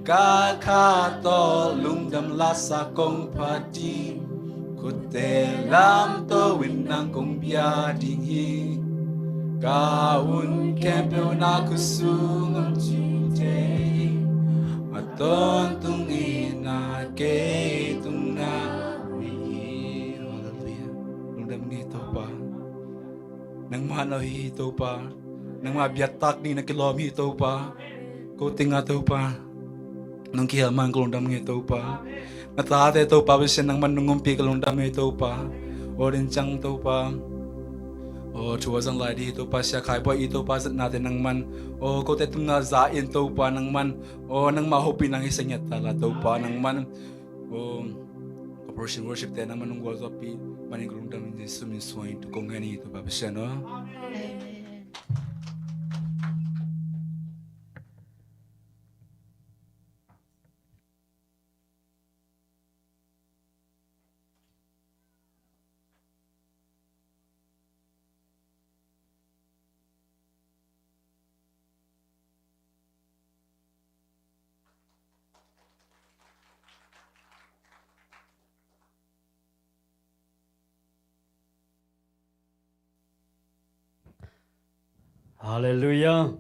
Ka kha tawh lungdam lasa kong phat hi. Khutte lam tawh in nang kong bia ding hi. Ka hun khempeuh na khutsung om cing thei hi. A tawntung in na kei tung na hoih hi. Halleluiah. Lungdam ing ei Topa. Nangmah na hoih hi Topa. Nangmah biaktak ding na kilawm hi Topa. Ko teng ah Topa, nong kihel man ka lungdam ing ei Topa. Na tate Topa Pasian, nangman nong ompih ka lungdam ing ei Topa. Aw din ciang Topa, aw thu a zang lai ding hi Topa, Sia Khai Bawi i Topa zatnate nangman, aw kote tungah za in Topa nangman, aw nangmah hopih nang hi sa ngiat ta la Topa nangman. Aw ka praise and worship te nangman nong gualzawhpih manin ka lungdam in Jesu min suang in thu kong ngen hi Topa Pasian aw. Amen. Halleluiah.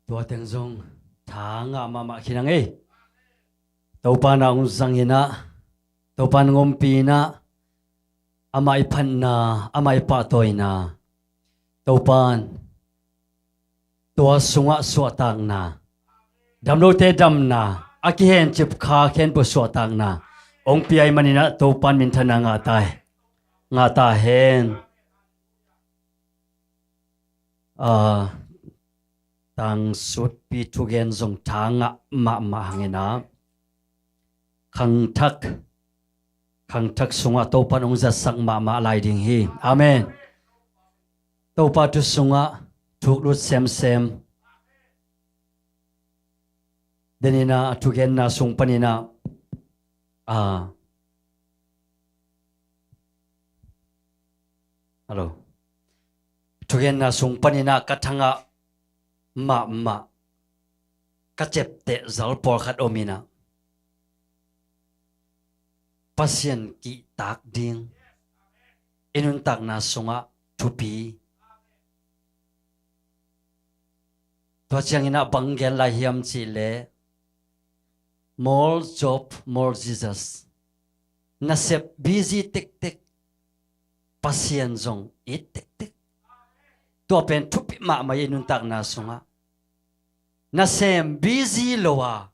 Tua teng zong tha ngah mahmah khin ang ei. Topa na hong zang in ah, Topa na hong ompih in ah, amah i phatna, amah i pahtawina, Topa in tua sungah suahtakna, damlote damna, a kihencip kha khempeuh suahtakna hong pia ahih manin ah Topa in minthanna ngah ta, ngah ta hen. Aa, tangsutpi thugen zong tha ngah mahmah hangin ah khangthak, khangthak sungah Topa in hong zatsak mahmah lai ding hi. Amen. Topa thu sungah thuk lut semsem. Denin ah a thugenna sung panin ah, aa, hello. Thugenna sung panin ah ka tha ngah mahmah, ka ciapteh zal pawlkhat om in ah, Pasian kihtak ding i nuntakna sungah thupi. Tua ciangin ah bang gen lai hiam cih leh, more job, more Jesus. Nasep busy tektek, Pasian zong it tektek. Tua pen thupi mahmah i nuntakna sungah. Nasem busy lo a,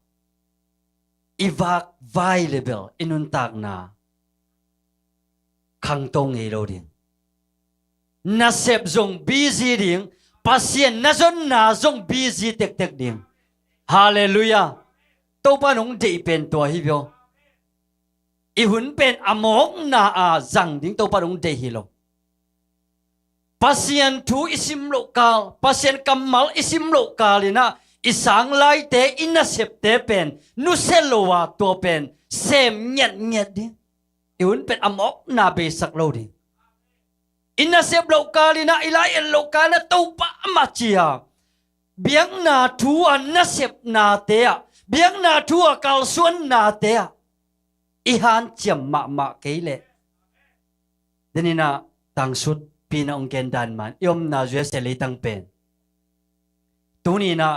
i vak vai le bel i nuntakna khangto ngei lo ding. Nasep zong busy ding, Pasian na zonna zong busy tektek ding. Halleluiah. Topa in hong deih pen tua hi bia. I hun pen a mawkna a zang ding Topa in hong deih hi lo. Pasian thu i sim loh kal, Pasian kammal i sim loh kal in ah i sang laite, i nasepte pen nusia lo a, tua pen sem ngiatngiat ding. I hun pen a mawkna beisak lo ding. I nasep loh kal in ah, i lai-et loh kal in ah Topa mah ci a, biakna thu a nasepnate ah, biakna thu a kalsuannate ah i hanciam mahmah kei leh, denin ah tangsutpi in ah hong gen dan man, i omna U S A leitang pen tuni in ah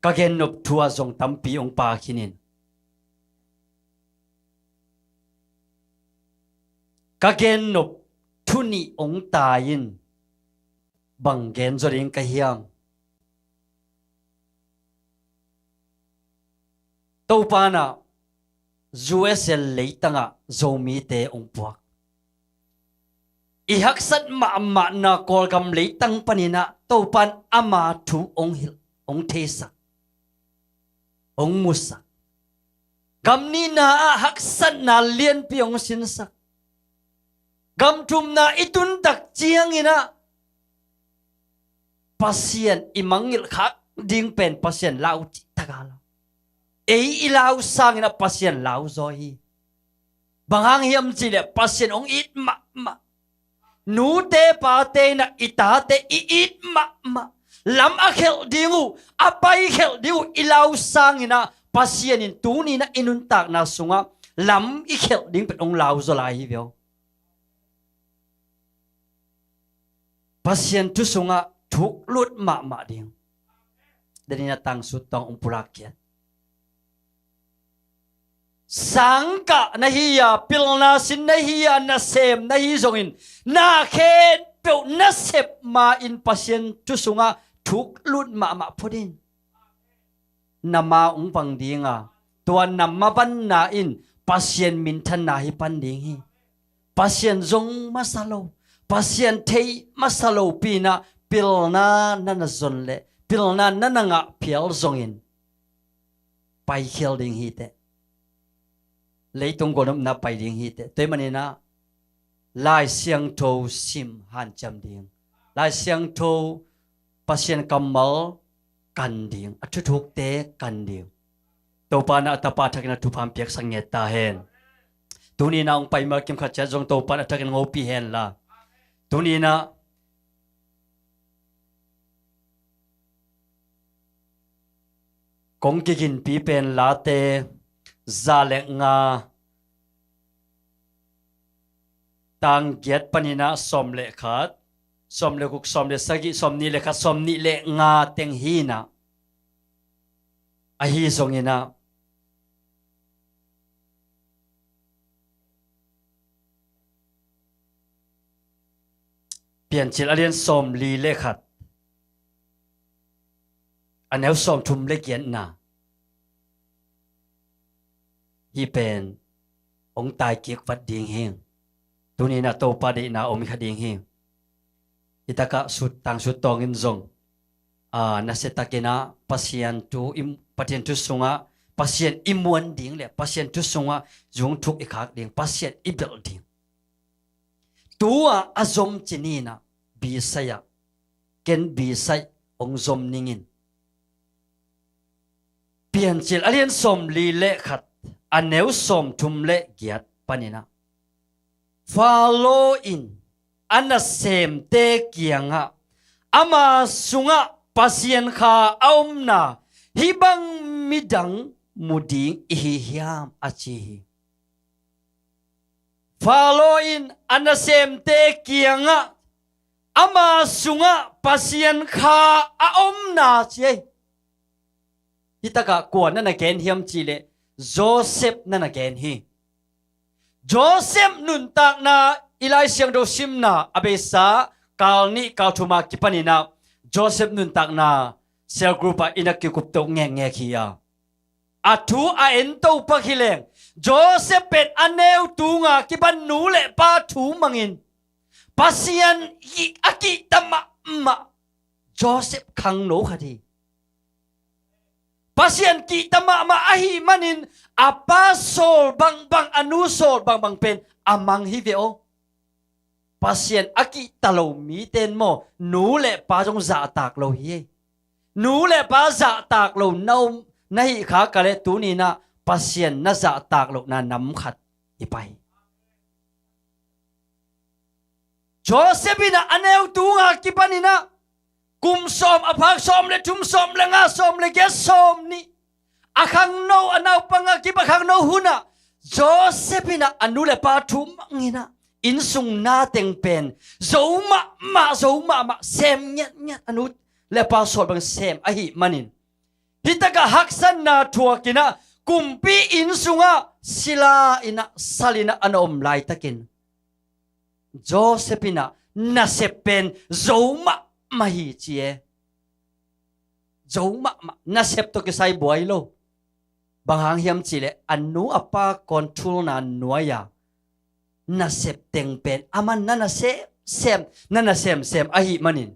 ka gennop thu ah zong tampi hong pha khin in, ka gennop thu nih ong tai in bang gen zaw ding ka hiam? Topa in ah U S A leitangah Zomite ong puak. I haksat mahmahna Kawlgam leitang panin ah Topa in ama thu ong hilh, ong theisak, ong musak. Gam nihna ah haksatna lianpi ong sinsak. Gam thumna i tun tak ciangin ah Pasian i mangngilh khak ding pen Pasian lau cihtak a lau. Ei i lau sangin ah Pasian lau zaw hi. Bang hang hiam cih leh Pasian ong it mahmah. Nute pate in ah i tate i it mahmah. Lam a khelh ding uh, a pai khelh ding uh i lau sangin ah Pasian in tuni in ah i nuntakna sungah lam i khelh ding pen ong lau zaw lai hi ve aw. Pasian thu sungah thuk lut mahmah ding. Denin a tangsut tawng ong pulak khiat. Sangkah na hi a, pilna sin na hi a, nasem na hi zongin, na khempeuh nasep ma-in Pasian thu sungah thuk lut mahmah phot in. Na ma ong vang ding a, tua na mavanna in Pasian minthanna hi pan ding hi. Pasian zong masa lo, Pasian thei masa lopi in ah pilna na na zon leh pilna na na ngah phial zongin paikhel ding hi teh. Leitung gualnopna pai ding hi teh. Tua ahih manin ah Lai Siangtho sim hanciam ding. Lai Siangtho Pasian kammal kan ding, a thuthukte kan ding. Topa in ah a tapa thakin a thupha piaksak ngiat ta hen. Tuni in ah ong pai ma kim khat ciat zong Topa in a thakin ngopi hen la. Tuni in ah kong kiginpi pen Late za le nga, tang giat panin ah sawm le khat, sawm le guk, sawm le sagih, sawm nih le khat, sawm nih le nga teng hi in ah, ahi zongin ah Piancil a lian sawm li le khat, a neu sawm thum le giatna, hih pen ong tai kik vat ding hi. Tuni in ah Topa deihna om kha ding hi. Hih takah sut, tangsut tawng in zong, aa, nasia takin ah Pasian thu i, Pasian thu sungah Pasian i muan ding leh Pasian thu sungah zung thuk i khak ding, Pasian i belh ding. Tu-a a zom ci ni in ah, Bisai ah, ken Bisai ong zom ning in. Piancil a lian sawm li le khat, a neu sawm thum le giat panin ah, Faro in a nasemte kiangah, ama sungah Pasian kha a omna hih bang midang mu ding i hi hiam, a ci hi. Faro in a nasemte kiangah, ama sungah Pasian kha a omna, ci ei. Hih takah kua na na gen hiam cih leh Joseph na na gen hi. Joseph nuntakna i Lai Siangtho simna a beisa kal nih kal thum a kipanin ah Joseph nuntakna cell group ah i na kikup to ngekngek hi a, a thu a en to pak hi leng, Joseph pen a neu tunga kipan nu le pa thu mangin Pasian i a kihta mahmah Joseph khangno khat hi. Pasian kihta mahmah ahih manin a pa sawl bangbang, a nu sawl bangbang pen a mang hi ve aw. Pasian a kihta lo mite in maw, nu le pa zong zahtak lo hi. Nu le pa zahtak lo na om, na hih kha ka leh tuni in ah Pasian na zahtak lohna nam khat i pai hi. Joseph in ah a neu tunga kipanin ah kum sawm, a phak sawm le thum, sawm le nga, sawm le giat, sawm nih, a khangno, a naupang a kip a khangno hun ah Joseph in ah a nu le pa thu mangin ah innsung na teng pen zo mahmah, zo mahmah, sem ngiatngiat, a nu le pa sawl bang sem ahih manin, hih takah haksatna thuakin ah kumpi inn sungah sila in ah, sal in ah a na om laitakin Joseph in ah nasep pen zo mahmah hi ci e. Zo mahmah, nasep tawh kisai buai lo. Bang hang hiam cihleh a nu a pa control-na nuai-a nasep teng pen aman na na sem sem, na na sem sem ahih manin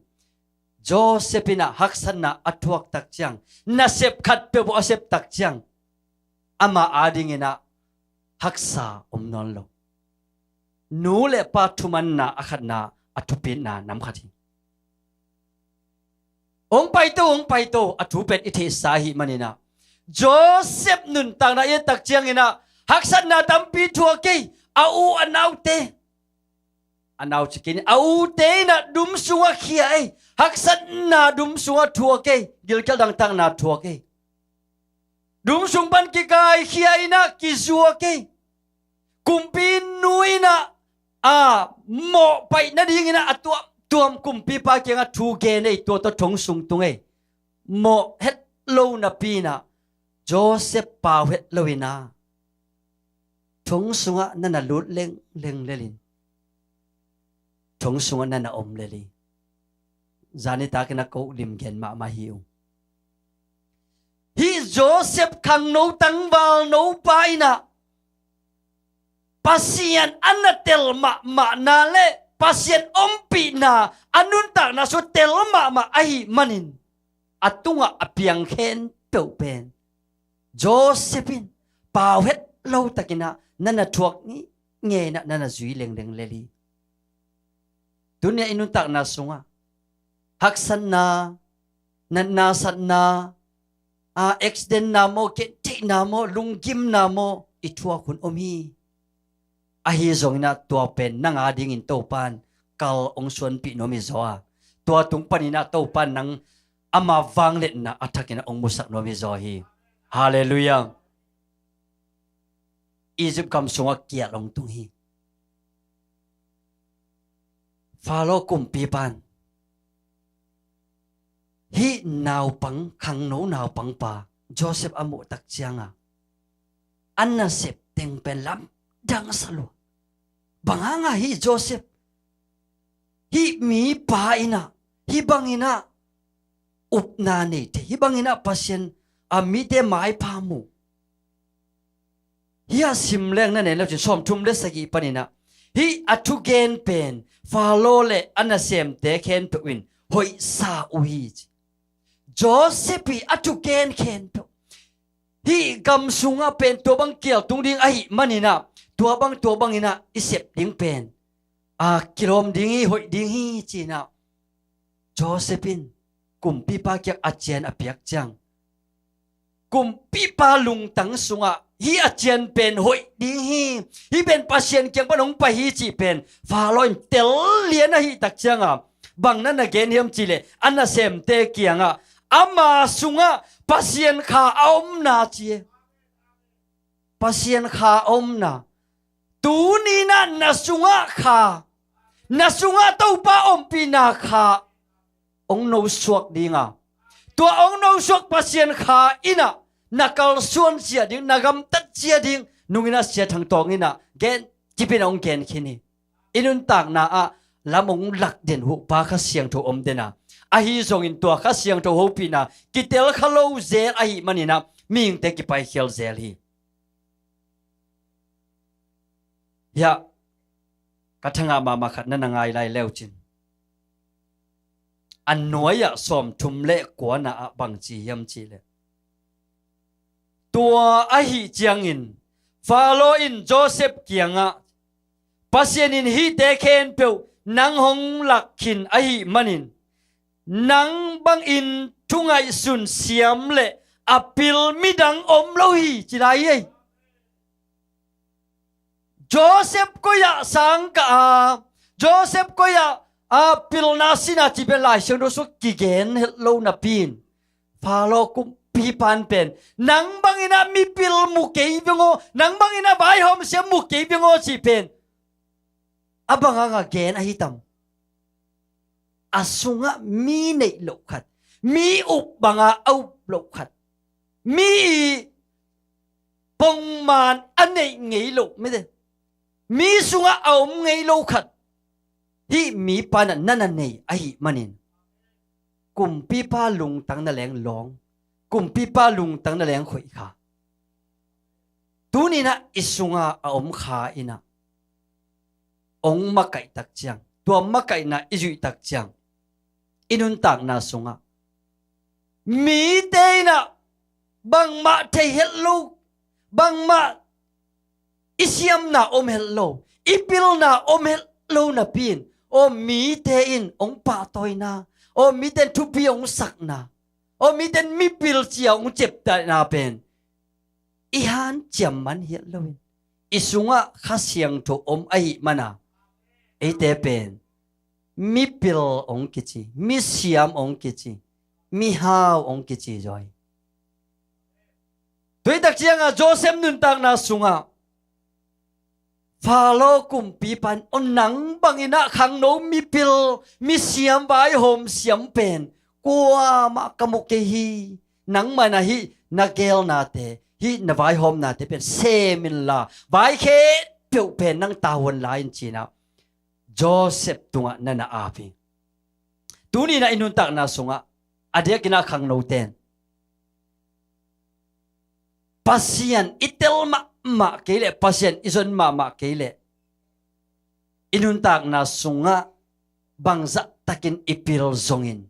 Joseph in ah haksatna a thuak tak ciang, nasep khat peuh a sep tak ciang ama adingin ah haksa om nawn lo. Nu le pa thumanna a khatna, a thupitna nam khat hi. Hong paito, hong paito, a thu pen i theihsa ahih manin ah Joseph nuntakna i et tak ciangin ah haksatna tampi thuak ei. A u a naute, a nau cikin a ute in ah dum sungah khia ei. Haksatna dum sungah thuak ei. Gilkial dangtakna thuak ei. Dum sung pan kikaikhia in ah kizuak ei. Kumpi nu in ah a mawhpaih nadingin ah a tuamtuam kumpipa kiangah thu gen ei, tua tawh thong sung tung ei. Mawh het lo napi in ah Joseph pau het lo in ah thong sungah na na lut lengleng lel in, thong sungah na na om lel hi. Zanitak in ah ko lim gen mahmah hi ung. Hih Joseph khangno tangvalno pa in ah Pasian a na tel mahmahna le Pasian ompihna a nuntakna sungah tel mahmah ahih manin a tungah a piang khempeuh pen Joseph in pau het lo takin ah na na thuak ngei ngei in ah na na zui lengleng lel hi. Tuni-a i nuntakna sungah haksatna, natna satna, a accident-na maw, gentheihna maw, lunggimna maw i thuak hun om hi. Ahi zongin ah tua pen nang adingin Topa'n kal hong suanpih nuam hi zaw a, tua tung panin ah Topa'n nang ama vangliatna a thakin ah hong musak nuam hi zaw hi. Halleluiah. Egypt gam sungah kial hong tung hi. Faro kumpipa'n hih naupang, khangno naupangpa Joseph a muh tak ciangah a nasep teng pen lamdang sa lua. Bang hangah hih Joseph, hih mipa in ah hih bangin ah upna nei thei, hih bangin ah Pasian a mite maipha mu? Hih a sim leng na en le cin, sawmthum le sagih panin ah hih a thugen pen Faro le a nasemte khempeuh in hoihsa uh hi ci. Joseph ii a thugen khempeuh, hih gam sungah pen tua bang kial tung ding ahih manin ah tua bang, tua bangin ah i sep ding pen a kilawm ding hi, hoih ding hi ci-in ah Joseph in kumpipa kiang a cian a piak ciang, kumpipa lungtang sungah hih a cian pen hoih ding hi, hih pen Pasian kiang pan hong pai hi cih pen Faro in tel lian ahih tak ciangah bang na na gen hiam cihleh, a nasemte kiangah ama sungah Pasian Kha a omna ci e. Pasian Kha a omna. Tuni-in ah na sungah Kha, na sungah Topa ompihna Kha hong nosuak ding a, tua hong nosuak Pasian Kha in ah na kalsuan zia ding, na gamtat zia ding, nungin ah Sia Thang Tawng in ah gen, kipin ah hong gen khin hi. I nuntakna ah lam hong lak den huhpa Kha Siangtho om den a, ahi zongin tua Kha Siangtho hopihna kitel kha lo zel ahih manin ah mihingte kipaikhial zel hi. Hiah ka thangah mahmah khat na na ngai lai leu cin. A nuai-ah sawmthum le kuana ah bang ci hiam cihleh, tua ahih ciangin Faro in Joseph kiangah, Pasian in hihte khempeuh nang hong lak khin ahih manin nang bangin thungaihsun siam le a pil midang om lo hi, ci lai hi ei. Joseph koi-ah sang kah a, Joseph koi-ah a pilna sinna cih pen Lai Siangtho sungah kigen het lo napi-in, Faro kumpipa'n pen nang bangin ah mipil mu kei veng aw, nang bangin ah vaihawmsiam mu kei veng aw cih pen a bang hangah gen ahi tam? A sungah mi neih loh khat, mi up banga a up loh khat, mi ii pongman a neih ngei loh, mite, mi sungah a om ngei lo khat, hih mipa in ah na na nei ahih manin kumpipa lungtang na leng lawng, kumpipa lungtang na leng khoih kha. Tuni in ah i sungah a om kha in ah ong makaih tak ciang, tua makaihna i zuih tak ciang i nuntakna sungah mite in ah bangmah thei het lo, bangmah i siamna om het lo, i pilna om het lo napi in, aw mite in ong pahtawina, aw mite in thupi ong sakna, aw mite in mipil cia ong ciaptehna pen i hanciam man hi lo in, i sungah Kha Siangtho om ahih man a, eite pen mipil ong kici, misiam ong kici, mihau ong kici zaw hi. Tua hi tak ciangah Joseph nuntakna sungah Faro kumpipa in, aw nang bangin ah khangno mipil, misiam, vaihawm siam pen kuamah ka mu kei hi. Nangmah in ah hih na geelnate, hih na vaihawmnate pen sem inla, vai khempeuh pen nang tavuan la in, ci-in ah Joseph tungah na na ap hi. Tuni in ah i nuntakna sungah a diakin ah khangnote in Pasian i tel mahmah kei leh, Pasian i zon mahmah kei leh, i nuntakna sungah bangzah takin i pil zongin,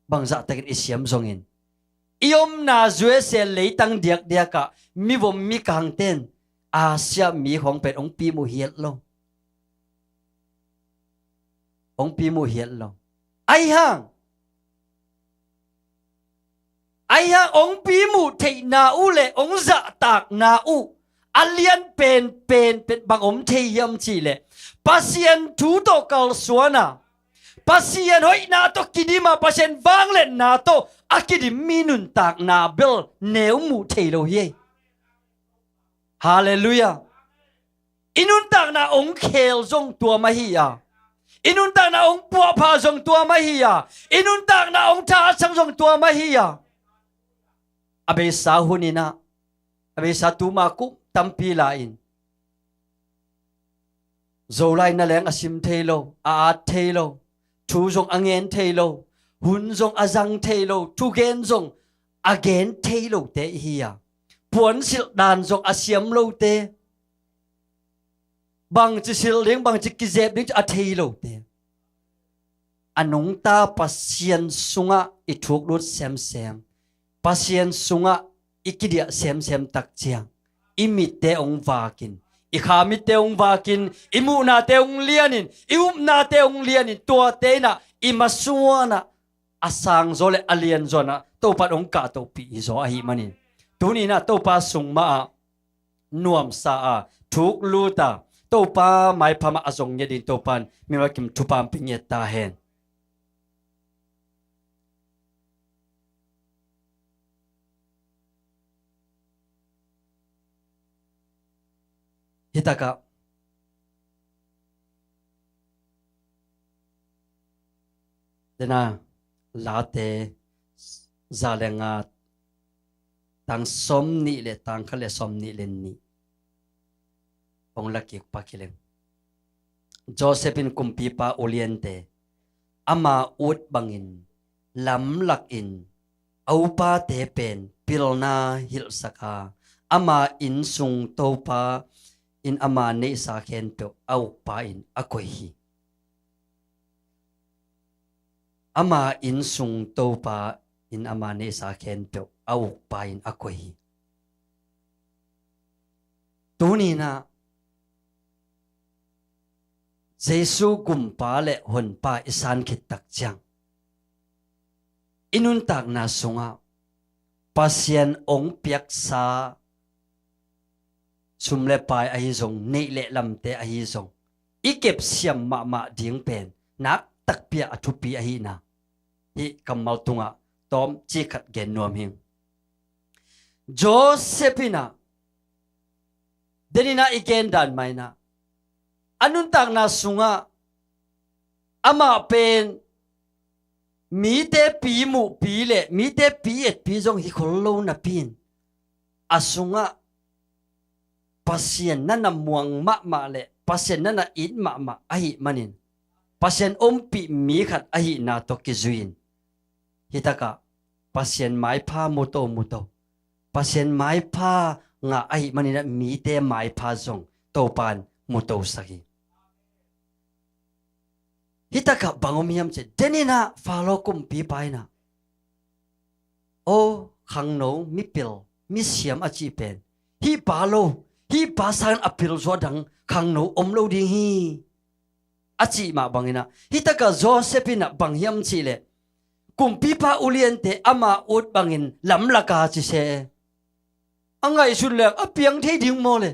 bangzah takin i siam zongin, i omna U S A leitang diakdiakah mivom mikangte in Asia mi khawng pen ong pimuh hi het lo. Ong pimuh hi het lo. Ahi hang, ahi hang ong pimuh theihna uh le ong zahtakna uh a lian penpen pen bang om thei hiam cih leh, Pasian thu tawh kalsuan a, Pasian hoihna tawh kidim a, Pasian vangliatna tawh a kidim mi nuntakna bel neu muh thei lo hi. Halleluiah. I nuntakna ong khel zong tua mah hi a, i nuntakna ong puahpha zong tua mah hi a, i nuntakna ong thahatsak zong tua mah hi a. A beisa hun in ah, a beisa tuma kum tampi la-in, Zolai na leng a sim thei lo, a at thei lo, thu zong a ngen thei lo, hun zong a zang thei lo, thugen zong a gen thei lote i hi a, puansilh dan zong a siam lote, bangci silh ding, bangci kizep ding a thei lote, a nungta Pasian sungah i thuklut semsem, Pasian sungah i kidiah semsem tak ciang, i mitte ong vakin, i kha mitte ong vakin, i muhnate ong lianin, i upnate ong lianin, tuate in ah i masuan ah a sangzaw le a lianzaw in ah Topa in ong kahtohpih hi zaw ahih manin, tuni in ah Topa sung mah ah nuamsa a, thuklut a, Topa maipha mah a zong ngiat ding Topa in mimal kim thupha ong pia ngiat ta hen. Hi takah dena Late za le nga, tang sawmnih le tang khat le sawmnih le nih ong la kik pak hi leng. Joseph in kumpipa uliante ama ut bangin lamlakin a upate pen pilna hilhsak a, ama innsung Topa in ama neihsa khempeuh a ukpa in a koih hi. Ama innsung Topa in ama neihsa khempeuh a ukpa in a koih hi. Tuni in ah Jesu gumpa le honpa i san khit tak ciang, i nuntakna sungah Pasian ong piaksa sum le pai ahi zong, neih le lamte ahi zong, i kepsiam mahmah ding pen nak takpi a thupi ahihna hih kammal tungah tawmcik khat gen nuam hing. Joseph in ah den in ah i gen dan mah in ah a nuntakna sungah amah pen mite pi muhpi le mite pi etpi zong hi khol lo napi in, a sungah Pasian na na muang mahmah le Pasian na na it mahmah ahih manin, Pasian ompih mi khat ahihna tawh kizui-in, hitakah Pasian maipha muto muto, Pasian maipha ngah ahih manin ah mite maipha zong Topan mutosak hi. Hitakah bang om hiam cih leh, deninah Faro kumpipa inah, "O, khangno, mipil, misiam a cih pen hih pa lo, hih pa sangin a pilzaw dang khangno om lo ding hi," a cih mah banginah, hitakah Joseph inah bang hiam cih leh, kumpipa uliante ama ut bangin lamlaka ci se, a ngaihsut leng a piang thei ding maw le?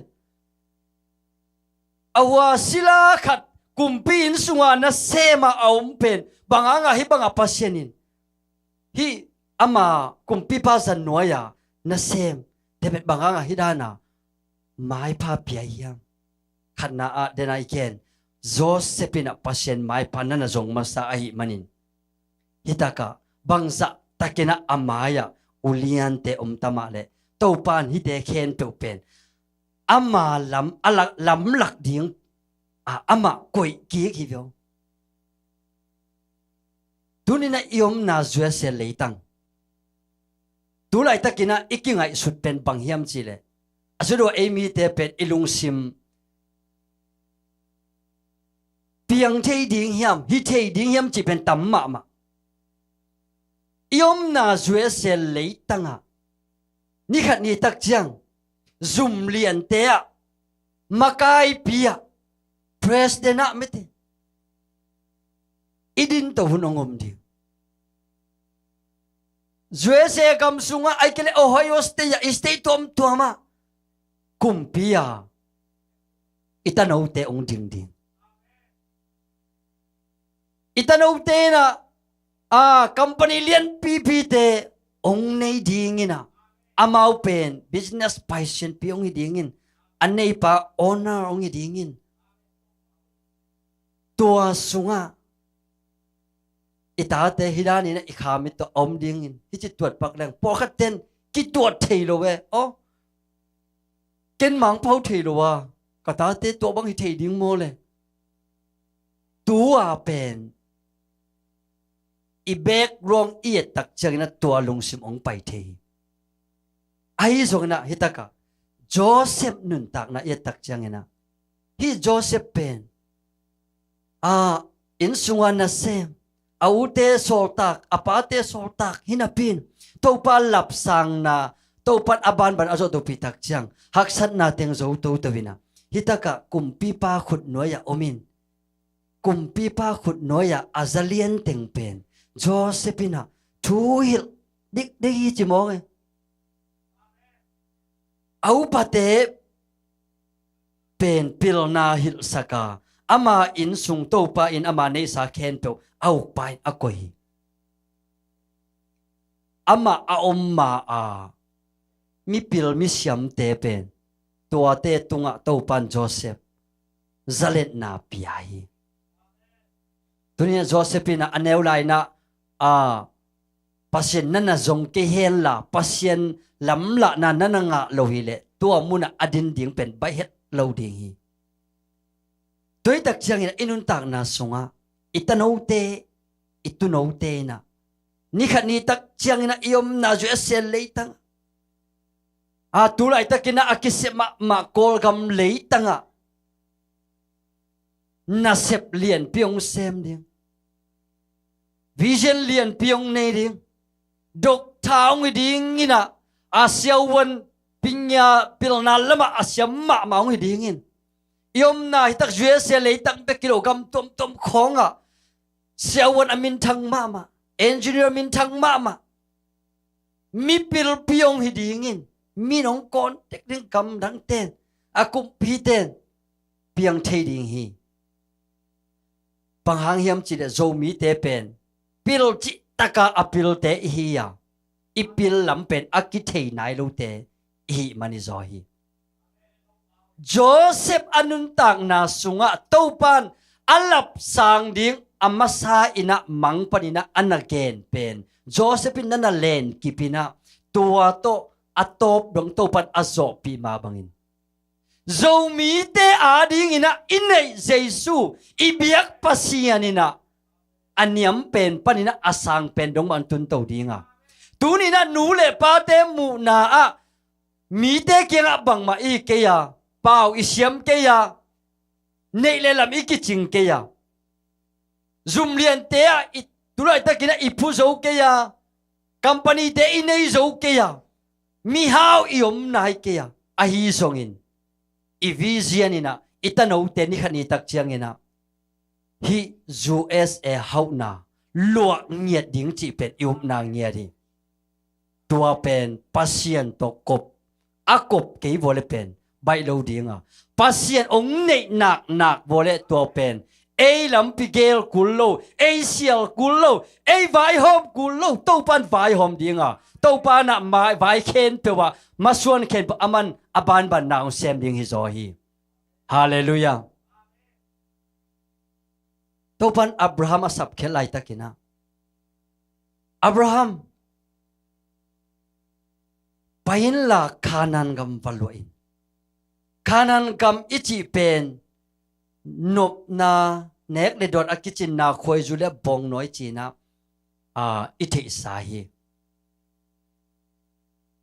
A hua sila khat kumpi inn sunga nasema a om pen bang hangah hih bangah Pasian in hih ama kumpipa zan nuai-a nasem tebet bang hangah hih dana maipha pia hiam? Khatna ah dena i ken, Joseph inah Pasian maipha nana zong masa ahih manin, hitakah bangzah takinah a mai-ah uliante om ta mah leh, Topan hihte khempeuh pen ama lam, a lak, lamlak ding, a, amah koih kik hi veu. Tuninah i omna U S A leitang, tulaitakinah i kingaihsut pen bang hiam cih leh, a sudua ei mite pen i lungsim piang thei ding hiam, hi thei ding hiam cih pen tam mahmah. I omna U S A leitangah nikhat nitak ciang zum liante ah, makaipi ah, president ah mete i dinto hun hong om ding. U S A gam sungah, ahih kei leh Ohio State ah, i state tuamtuam ah kumpi-a i tanote hong ding ding. I tanote inah, a, company lianpipite hong nei dinginah, amau pen business paisianpi hong hi dingin, a neipa owner hong hi dingin. Tua sungah i tate hih daninah i khamit tawh a om dingin, hih ci tuat pak leng pawlkhat ten kituat thei lo e. Aw, ken mangpau thei lo a, ka tate tua bang hi thei ding maw le? Tua pen i background i et tak cianginah tua lungsim hong pai thei hi. Ahi zonginah hitakah Joseph nuntakna i et tak cianginah, hih Joseph pen, a, inn sunga nasem, a ute sawltak, a pate sawltak hi napi-in, Topa lapsangna, Topan a banban a zawhtohpih tak ciang haksatna teng zo toto inah, hitakah kumpipa khutnuai-ah om in, kumpipa khutnuai-ah a za lian teng pen Joseph inah thu hilh dikdik hi ci mawng e. A upate pen pilna hilhsak a, ama inn sung Topa in ama neihsa khempeuh a ukpa in a koih hi. Amah a om ma-a mipil misiamte pen tuate tungah Topan Joseph zaletna pia hi. Tuni-ah Joseph inah a neu lai-inah, a, Pasian nana zong kei henla, Pasian lamlahna nana ngah lo hileh tua munah a din ding pen baih het lo ding hi. Tua hi tak ciangin i nuntakna sungah i tanote, i tunote inah, nikhat ni tak ciangin i omna U S A leitang, a, tu laitakin a kisep mahmah Kawlgam leitangah nasep lianpi hong sem ding, vision lianpi hong nei ding, doctor hong hi ding inah, a siavuan pinya pilna lamah a siam mahmah hong hi dingin, i omna hi tak U S A leitang bek hi lo, gam tuamtuam khawngah siavuan a minthang mahmah, engineer minthang mahmah, mipilpi hong hi dingin, min hong kawn tek ding, gamdangten, a kumpiten piang thei ding hi. Bang hang hiam cihleh Zomite pen pil cihtaka a pilte i hi a, i pil lam pen a kithei nai lote i hih man i zaw hi. Joseph a nuntakna sungah Topan a lapsang ding a masa inah mang paninah a na gen pen, Joseph in na na len kip inah tua tawh a tawp dong Topan a zawhpih mah bangin, Zomite adingin ah i neih Jesu, i biak Pasian in ah a niam pen panin ah a sang pen dong mah hong tunto ding a, tuni-in ah nu le pate muhna ah mite kiangah bangmah i hi kei a, pau i siam kei a, neih le lam i kicing kei a, zum liante ah i, tu laitakin ah i phu zo kei a, company-te i nei zo kei a, mihau i om nai kei a, ahi zongin i vision in ah i tanote ni khat ni tak ciangin ah hih U S A hauhna luah ngiat ding cih pen i upna ngiat hi. Tua pen Pasian tawh kop, a kop kei vua le pen baih lo ding a, Pasian hong neih naknak vua le tua pen ei lampi gel kul lo, ei sial kul lo, ei vaihawm kul lo, Topa'n vaihawm ding a, Topa'n ah mai, vai khempeuh ah masuan khempeuh aman a banban na hong sem ding hi zaw hi. Halleluiah. Topa'n Abraham a sapkhiat laitakin ah, Abraham, pai inla Kanaan gam va luah in. Kanaan gam i cih pen nopna, nek le dawn a kicinna, khuaizu le bawngnawi ci-in ah, aa, i theihsa hi.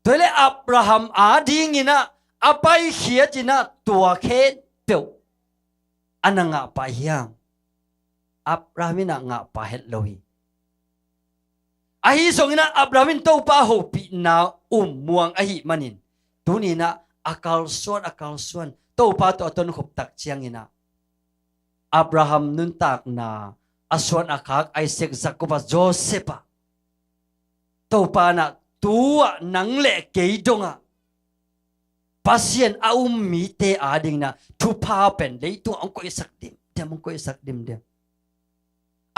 Tua hi leh Abraham adingin ah a paikhiat in ah tua khempeuh a na ngahpah hiam? Abraham in ah ngahpah het lo hi. Ahi zongin ah Abraham in Topa hopihna um muang ahih manin tuni-in ah a kalsuan, a kalsuan, Topa tawh a tonkhop tak ciangin ah Abraham nuntakna, a suan a khak Isaac, Jacob ah, Joseph ah, Topa'n ah tu-ah nang le kei dongah Pasian a um mite adingin ah thupha pen leitungah hong koihsak dimdiam, hong koihsak dimdiam.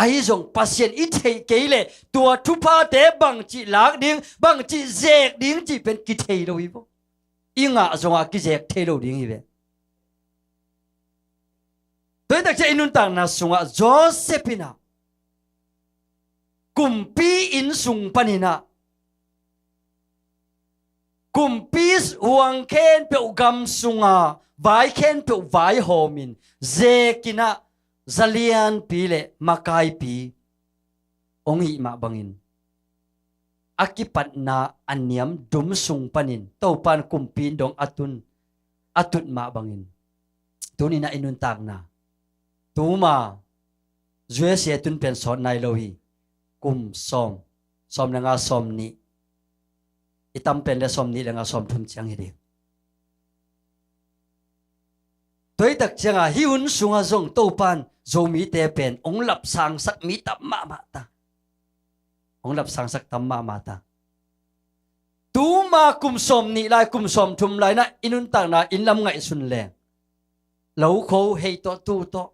Ahi zong Pasian i theih kei leh tua thuphate bangci lak ding, bangci zek ding cih pen kithei lo hi vo. I ngah zongah kizek thei lo ding hi ve. Tua hi tak ciang i nuntakna sungah Joseph in ah kumpi inn sung panin ah kumpi huang khempeuh gam sunga vai khempeuh vaihawmin zekin ah zalianpi le makaipi hong hih mah bangin a kipatna a niam dum sung panin Topa'n kumpi inn dong a tun, a tut mah bangin tuni-in ah i nuntakna tuma U S A tun pen sawt nai lo hi. Kum sawm, sawm le nga, sawm nih, i tam pen le sawm nih le nga, sawm thum ciang hi ding. Tua hi tak ciangah hih hun sungah zong Topa'n Zomite pen hong lapsangsak mi tam mahmah ta. Hong lapsangsak tam mahmah ta. Tuma kum sawm nih lai, kum sawm thum lai-in ah i nuntakna inn lam ngaihsun leng, lo kho, hei tawh, tu tawh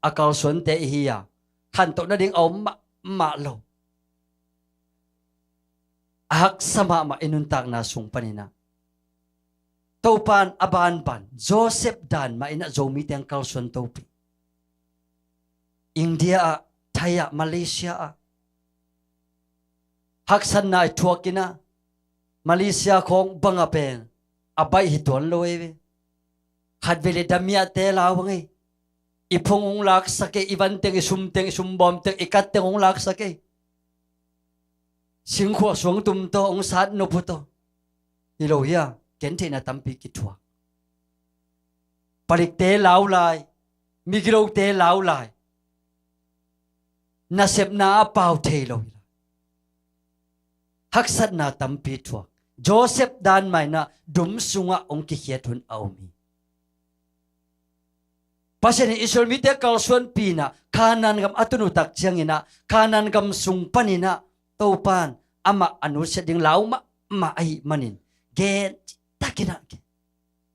a kalsuante i hi a, khantoh nading a om mahmah lo. A haksa mahmah i nuntakna sung panin ah Topa'n a banban Joseph dan mah in ah Zomite hong kalsuan topih. India ah, Thai ah, Malaysia ah haksatna i thuakin ah, Malaysia khawng bangah pen a baih hi tuan lo ei ve. Khatvei le damiahte lau bang ei. I phung hong laksak ei, i vanteng, i sumteng, i sumbawmteng, i katteng hong laksak ei. Singkhuah suangtum tawh hong sat nop uh tawh hi lo hi a, gentheihna tampi kithuak. Palikte lau lai, migilote lau lai, nasepna a pau thei lo hi lai, haksatna tampi thuak. Joseph dan mah in ah dum sungah hong kikhiat hun a om hi. Pasian in Israel mite kalsuanpih in ah Kanaan gam a tun uh tak ciangin ah Kanaan gam sung panin ah Topa'n amah a nusiat ding lau mahmah ahih manin gen cihtakin ah gen.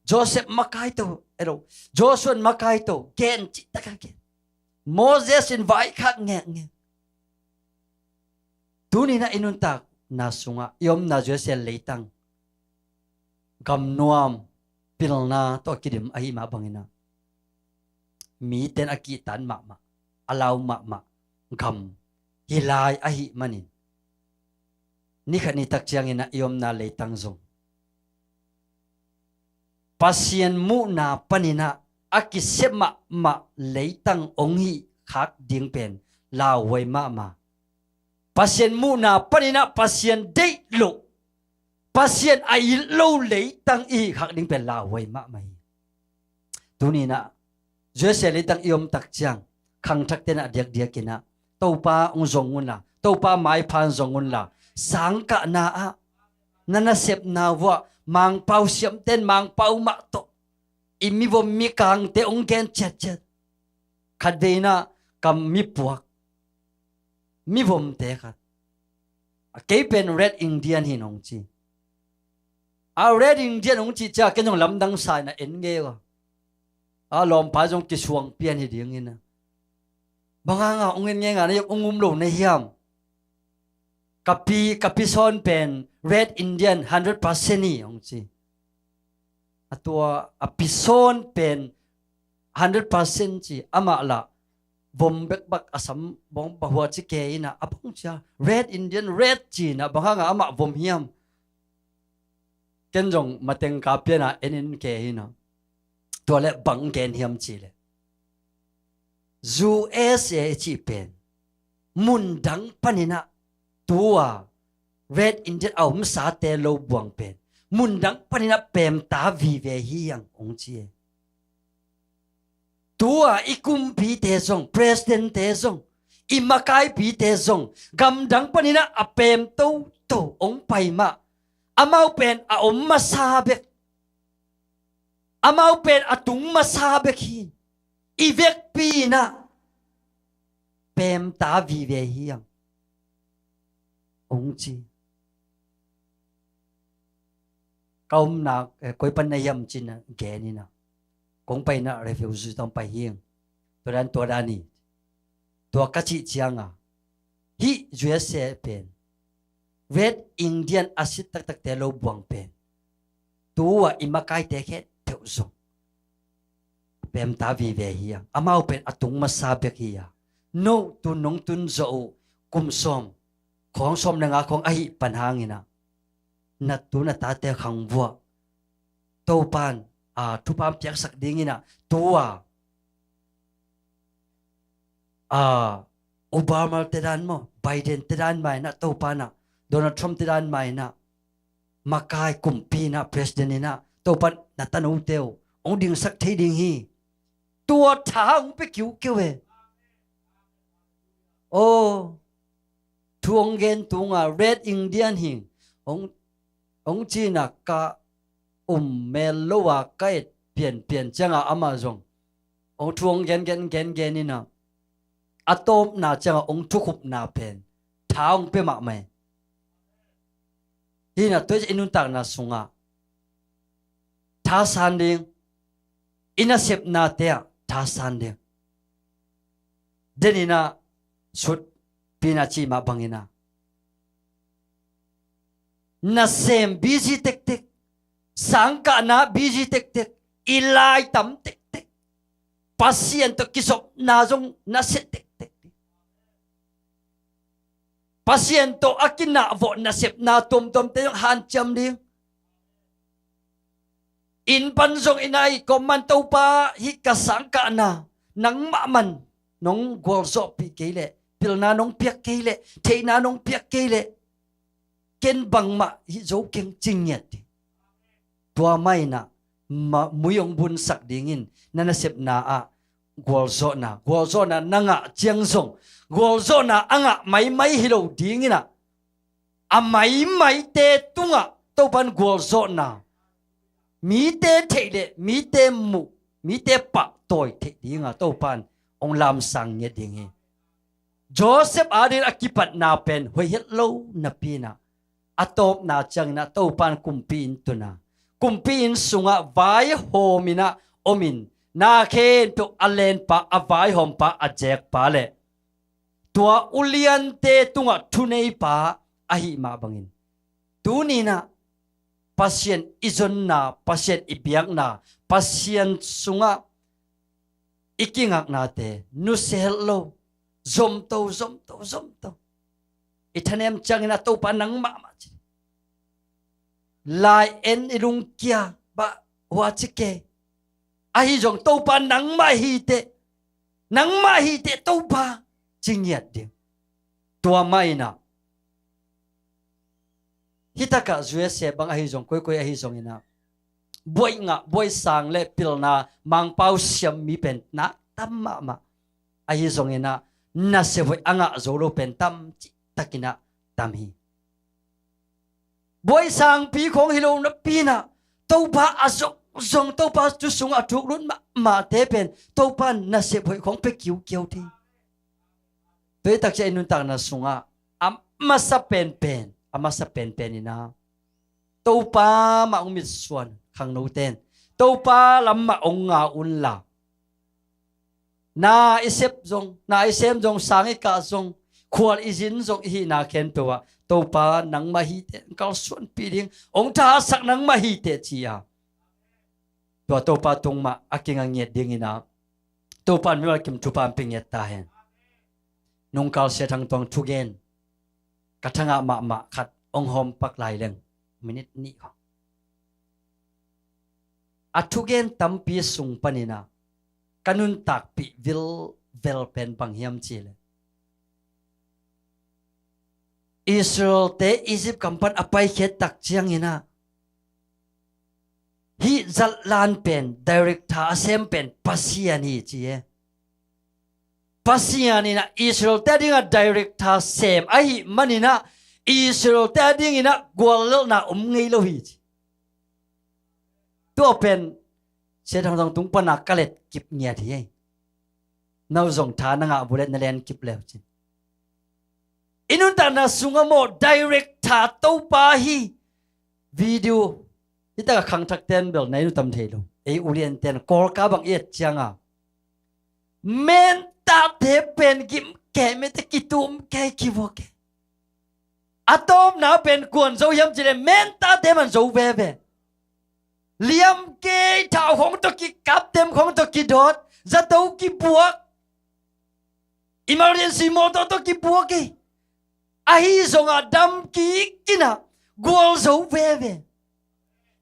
Joseph makaito, ero, Joshua in makaito, gen cihtakin ah gen. Moses in vaikhak ngekngek. Tuni-in ah i nuntakna sungah i omna U S A leitang gamnuam pilna tawh a kidim ahih mah bangin ah mite'n a kihtan mahmah, a lau mahmah gam hi lai ahih manin ni khat ni tak ciangin ah i omna leitang zong Pasian muhna paninah a kisia mahmah leitang hong hih khak ding pen lauhuai mahmah. Pasian muhna paninah Pasian deih loh, Pasian a it lo leitang i hih khak ding pen lauhuai mahmah hi. Tuninah U S A leitang i om tak ciang khangthak tenah diakdiakinah Topa hong zong unla, Topa maipha hong zong unla, sangkahna ah na nasepna vuah Mangpau siamten Mangpau mah tawh i mivom mikangte hong gen ciatciat. Khat veinah ka mipuak mivomte khat, a kei pen Red Indian hi nong ci. A Red Indian hong cih ciah ken zong lamdang sa inah en ngei uh a, a lawmpa zong kisuang pian hi dingin a, bang hanga hong en ngei nga na hong um lo na hiam? Ka pi, ka pi sawn pen Red Indian hundred percent hi hong ci. A tua a pi sawn pen hundred percent ci, amah lah vom bekbak a sam bawng bahua ci kei inah a bang cia Red Indian, Red ci inah bang hanga amah vom hiam? Ken zong mateng ka pianah en in kei inah tua le bang gen hiam ci le U S A cih pen mundang paninah tua Red Indian a omsate lo buang pen mundang paninah pemta vive hi ang hong ci e. Tua i kumpite zong, presidentte zong, i makaipite zong gamdang paninah a pem toto hong pai mah, amau pen a om masa bek, amau pen a tung masa bek hi. I vekpi inah pemta vive hi ang hong ci. Ka omna, eh, koi pan na hiam cin a gen inah kong pai inah refugee tawng pai hi ang. Tua dan tua dan hi. Tua ka cih cianga hih U S A pen Red Indian a sit taktakte lo buang pen tua i makaite khempeuh zong pemta vive hi a, amau pen a tung masa bek hi a. No tu nong tun zawh uh kum sawm khawng, sawm le nga khawng ahih pan hangin a, na tu na tate khang vuah Topan a thupha piaksak dingin a, tua a Obama te dan maw, Biden te dan mah in a, Topan a Donald Trump te dan mah in a, makai kumpi in a, president in a, Topan na tanote uh hong dingsak thei ding hi. Tua tha hong pia kiukiu e. Aw, thu hong gen tunga Red Indian hi hong, hong cina ka um mel lo a ka et pianpian cianga amah zong hong thu hong gen gen gen gen in a, a tawpna cianga hong thukhupna pen tha hong pia mahmah e. Hi na tua i nuntakna sungah thasan ding, i nasepnate ah thasan ding. Den in a sut pina ci mah bangin a, nasem busy tektek, sangkahna busy tektek, i lai tam tektek, Pasian tawh kizopna zong nasia tektek, Pasian tawh a kinahvawh nasepna tuamtuamte zong hanciam ding. Inn pan zong i nai kawm man, Topa, hih ka sangkahna nangmah man nong gualzawhpih kei leh, pilna nong piak kei leh, theihna nong piak kei leh, ken bangmah hih zo keng ci ngiat ding. Tua mah in a, ma, mui hong bunsak dingin na nasepna ah gualzawhna, gualzawhna na ngah ciang zong gualzawhna a ngah maimai hi lo dingin a, a maimaite tungah Topan gualzawhna, mite theih leh mite muh, mite pahtawi theih dinga Topan hong lamsang ngiat ding hi. Joseph adingin a kipatna pen hoih het lo napi in a, a tawpna ciangin a Topan kumpi inn tun a, kumpi inn sungah vaihawm in a om in, na khempeuh a lenpa, a vaihawmpa, a zekpa le tua uliante tungah thuneipa ahih mah bangin, tuni in a Pasian i zonna, Pasian i biakna, Pasian sungah i kingaknate nusia het lo, zomto, zomto, zomto. I thanem ciangin a, Topa, nangmah mah ci. Lai en i lungkia bah, hua ci kei. Ahi zong Topa nangmah hi teh, nangmah hi teh Topa ci ngiat ding. Tua mah inah hitakah U S A bang ahi zong, koikoi ahi zong inah buai ngah, buai sang le pilna Mangpau siam mi pen na tam mahmah. Ahi zong inah nasep hoih a ngah zo lo pen tam cihtak inah tam hi. Buai sangpi khong hi lo napi inah Topa a zong zong Topa thu sungah a thuk lut mahmahte pen Topa nasep hoih khong pia kiukiau thei. Tua hi takciang i nuntakna sungah a masa penpen, a masa penpen inah Topa mah hong mitsuan khangnoten Topa lam mah hong nga unla, na i sep zong, na i sem zong, sang i kah zong, khual i zin zong, i hihna khempeuh ah Topa nangmah hi teh hong kalsuanpih ding, hong thahatsak nangmah hi teh ci-a tua Topa tung mah a kinga ngiat ding inah Topa in mimal kim thupha hong pia ngiat ta hen. Nungkal Sia Thang Tuang thugen ka thangah mahmah khat hong hawm pak lai leng, minit nih kha. A thugen tampi sung pan inah ka nuntakpih vilvel pen bang hiam cih leh, Israel-te Egypt gam pan a paikhiat takciang inah hih zatlan pen, director a sem pen Pasian hi ci e. Pasian inah Israel-te a dingah director sem ahih man inah Israel-te a ding inah guallelhna om ngei lo hi ci. Tua pen Sia Thang Tuang tung pan a ka let kip ngiat hi ei. No zong tha na ngah uh leh na len kip le uh cin. I nuntakna sungah maw, director Topa hi. Video hitakah khangthakten bel na i nuam thei lo. Ei ulianten Kawlka bang i et ciangah mentate pen gim kei, mete kitum kei, kivua kei. A tawpna pen kuan zo hiam cih leh mentate man zo veve. Liam kei, thau khong tawh kikap, tem khong tawh kidawt, zato kibuak, emergency mawtaw tawh kibuak hi. Ahi zongah dam kik inah gualzo veve.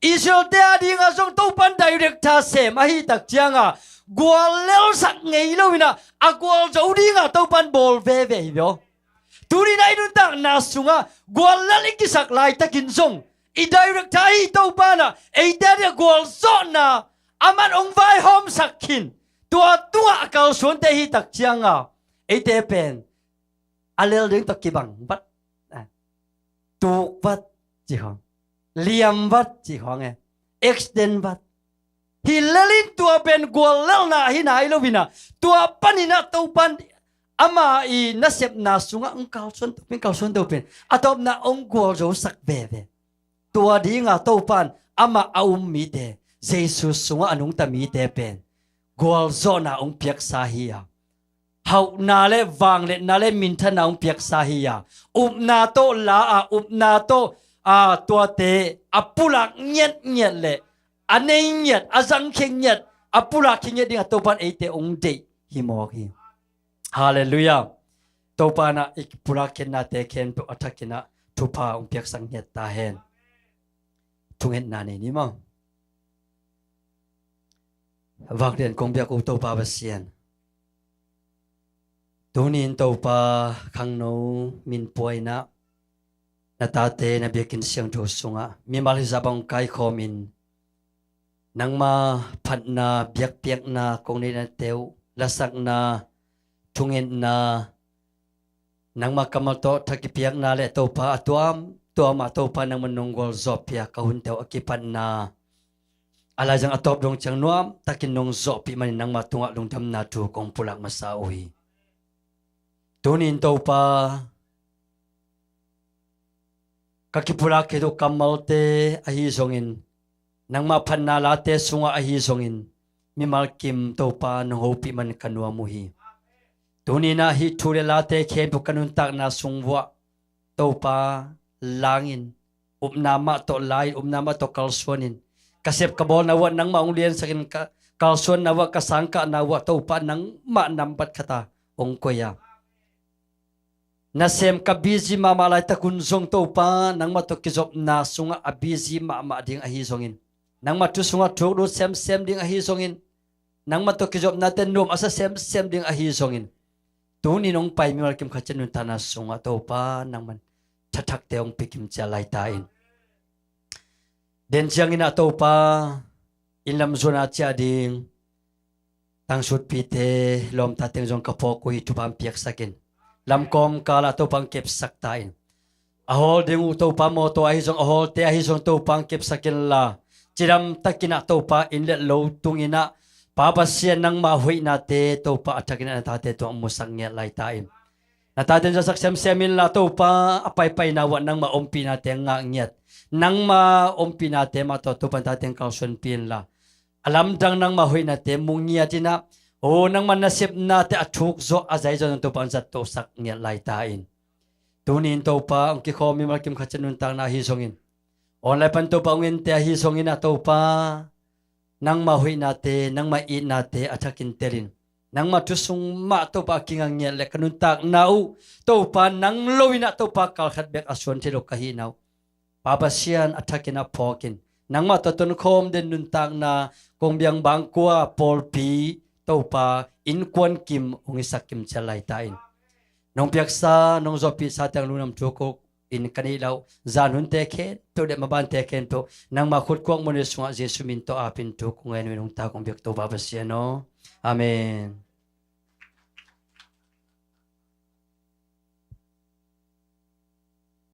Israel-te a dingah zong Topan director sem ahi takciangah guallelsak ngei lo inah a gualzo dingah Topan bawl veve hi ve aw. Tuni-in ah i nuntakna sungah guallel i kisak laitakin zong i director ahi Topa in ah eite a dingah gualzawhna aman hong vaihawmsak khin. Tua tungah a kalsuante ahi takciangah eite pen a lel ding tawh kibang vat, eh, tuk vat cih khawng, liam vat cih khawng, eh, accident vat. Hi lel in tua pen guallelhna ahi nai lo in ah tua panin ah Topan ama i nasepna sungah hong kalsuan to pen, kalsuan to pen a tawpna hong gualzosak veve. Tua dingah Topan amah a um mite, Jesu sungah a nungta mite pen gualzawhna hong piaksa hi a, hauhna le vangliatna le minthanna hong piaksa hi a, upna tawh la a, upna tawh a, tuate a pulak ngiatngiat le a nei ngiat, a zangkhia ngiat, a pulak khia ngiat dingah Topan eite hong deih hi mawk hi. Halleluiah. Topan ah i pulak khiatnate khempeuh a thakin ah thupha hong piaksak ngiat ta hen. Thungetna nei ni maw? Vanglian kong biak uh Topa Pasian, tuni-in Topa khangno min pua in ah na tate na biakinn siangtho sungah mimal hizah bang kaikhawmin nangma phatna biakpiakna kong neihnate uh, lasakna, thungetna, nangma kammal tawh tha kipiakna le Topa a tuamtuamah Topa nangman nong gualzawhpih a ka hunte uh a kipatna a laizang a tawp dong ciang nuamtakin nong zawhpih manin nangma tungah lungdamna thu kong pulak masa uh hi. Tuni-in Topa ka kipulak khit uh kammalte ahi zongin nangma phatna late sungah ahi zongin mimal kim Topa nong hopih man ka nuam uh hi. Tuni-in ah hih thu le late khempeuh ka nuntakna sung vuah Topa langin, upna mah tawh la-in, upna mah tawh kalsuanin, ka sep ka bawlna vuah nangmah hong liansakin, ka kalsuanna vuah, ka sangkahna vuah Topa nangmah nambat khata hong koih a, nasem ka busy mahmah laitakun zong Topa nangmah tawh kizopna sungah a busy mahmah ding ahi zongin nangmah thu sungah thuk lut semsem ding ahi zongin, nangmah tawh kizopnate nuam a sa semsem ding ahi zongin, tuni nong pai mimal kim khat ciat nuntakna sungah Topa nangman thathakte hong pia kim ciat lai ta in. Den ciangin ah Topa, inn lam zuan a ciah ding tangsutpite, lawmta teng zong ka phawk uh hi, thupha hong piaksak in. Lamkawm kal ah Topa hong kepsak ta in. A hawl ding uh Topa, mawtaw ahi zong, a hawlte ahi zong Topa hong kepsak inla, cidam takin ah Topa, inn le lo tungin ah Pa Pasian, nangma hoihnate Topa a thakin ah na tate tungah musak ngiat lai ta in. Na tate in zasak semsem inla Topa, a paipaina uh ah nangma ompihnate ngah ngiat, nangma ompihnate mah tawh Topa na tate in kalsuanpih inla, a lamdang nangma hoihnate mu ngiat in ah, o, nangma nasepnate a thuk zawh a zai zawh zong Topa hong zat tosak ngiat lai ta in. Tuni in Topa, hong kikhawm mimal kim khat ciat nuntakna ahi zongin, online pan Topa hong ente ahi zongin ah Topa, nangma hoihnate, nangma itnate a thakin telin, nangma thu sung mah Topa a kinga ngiat le ka nuntakna uh Topa, nang lo in ah Topa kal khat bek a suan thei lo ka hihna uh Pa Pasian a thakin ah phawkin, nangmah tawh tonkhawm den nuntakna, kongbiang, bangkua, pawlpi, Topa innkuan kim hong hisak kim ciat lai ta in. Nong piaksa, nong zawhpihsa teng lungdam thu ko in ka neih loh, zan hunte khempeuh le mabante khempeuh nangma khutkuak mun le sungah Jesu min tawh apin thu kong ngen uh in, hong tak hong biak Topa Pasian aw. Amen.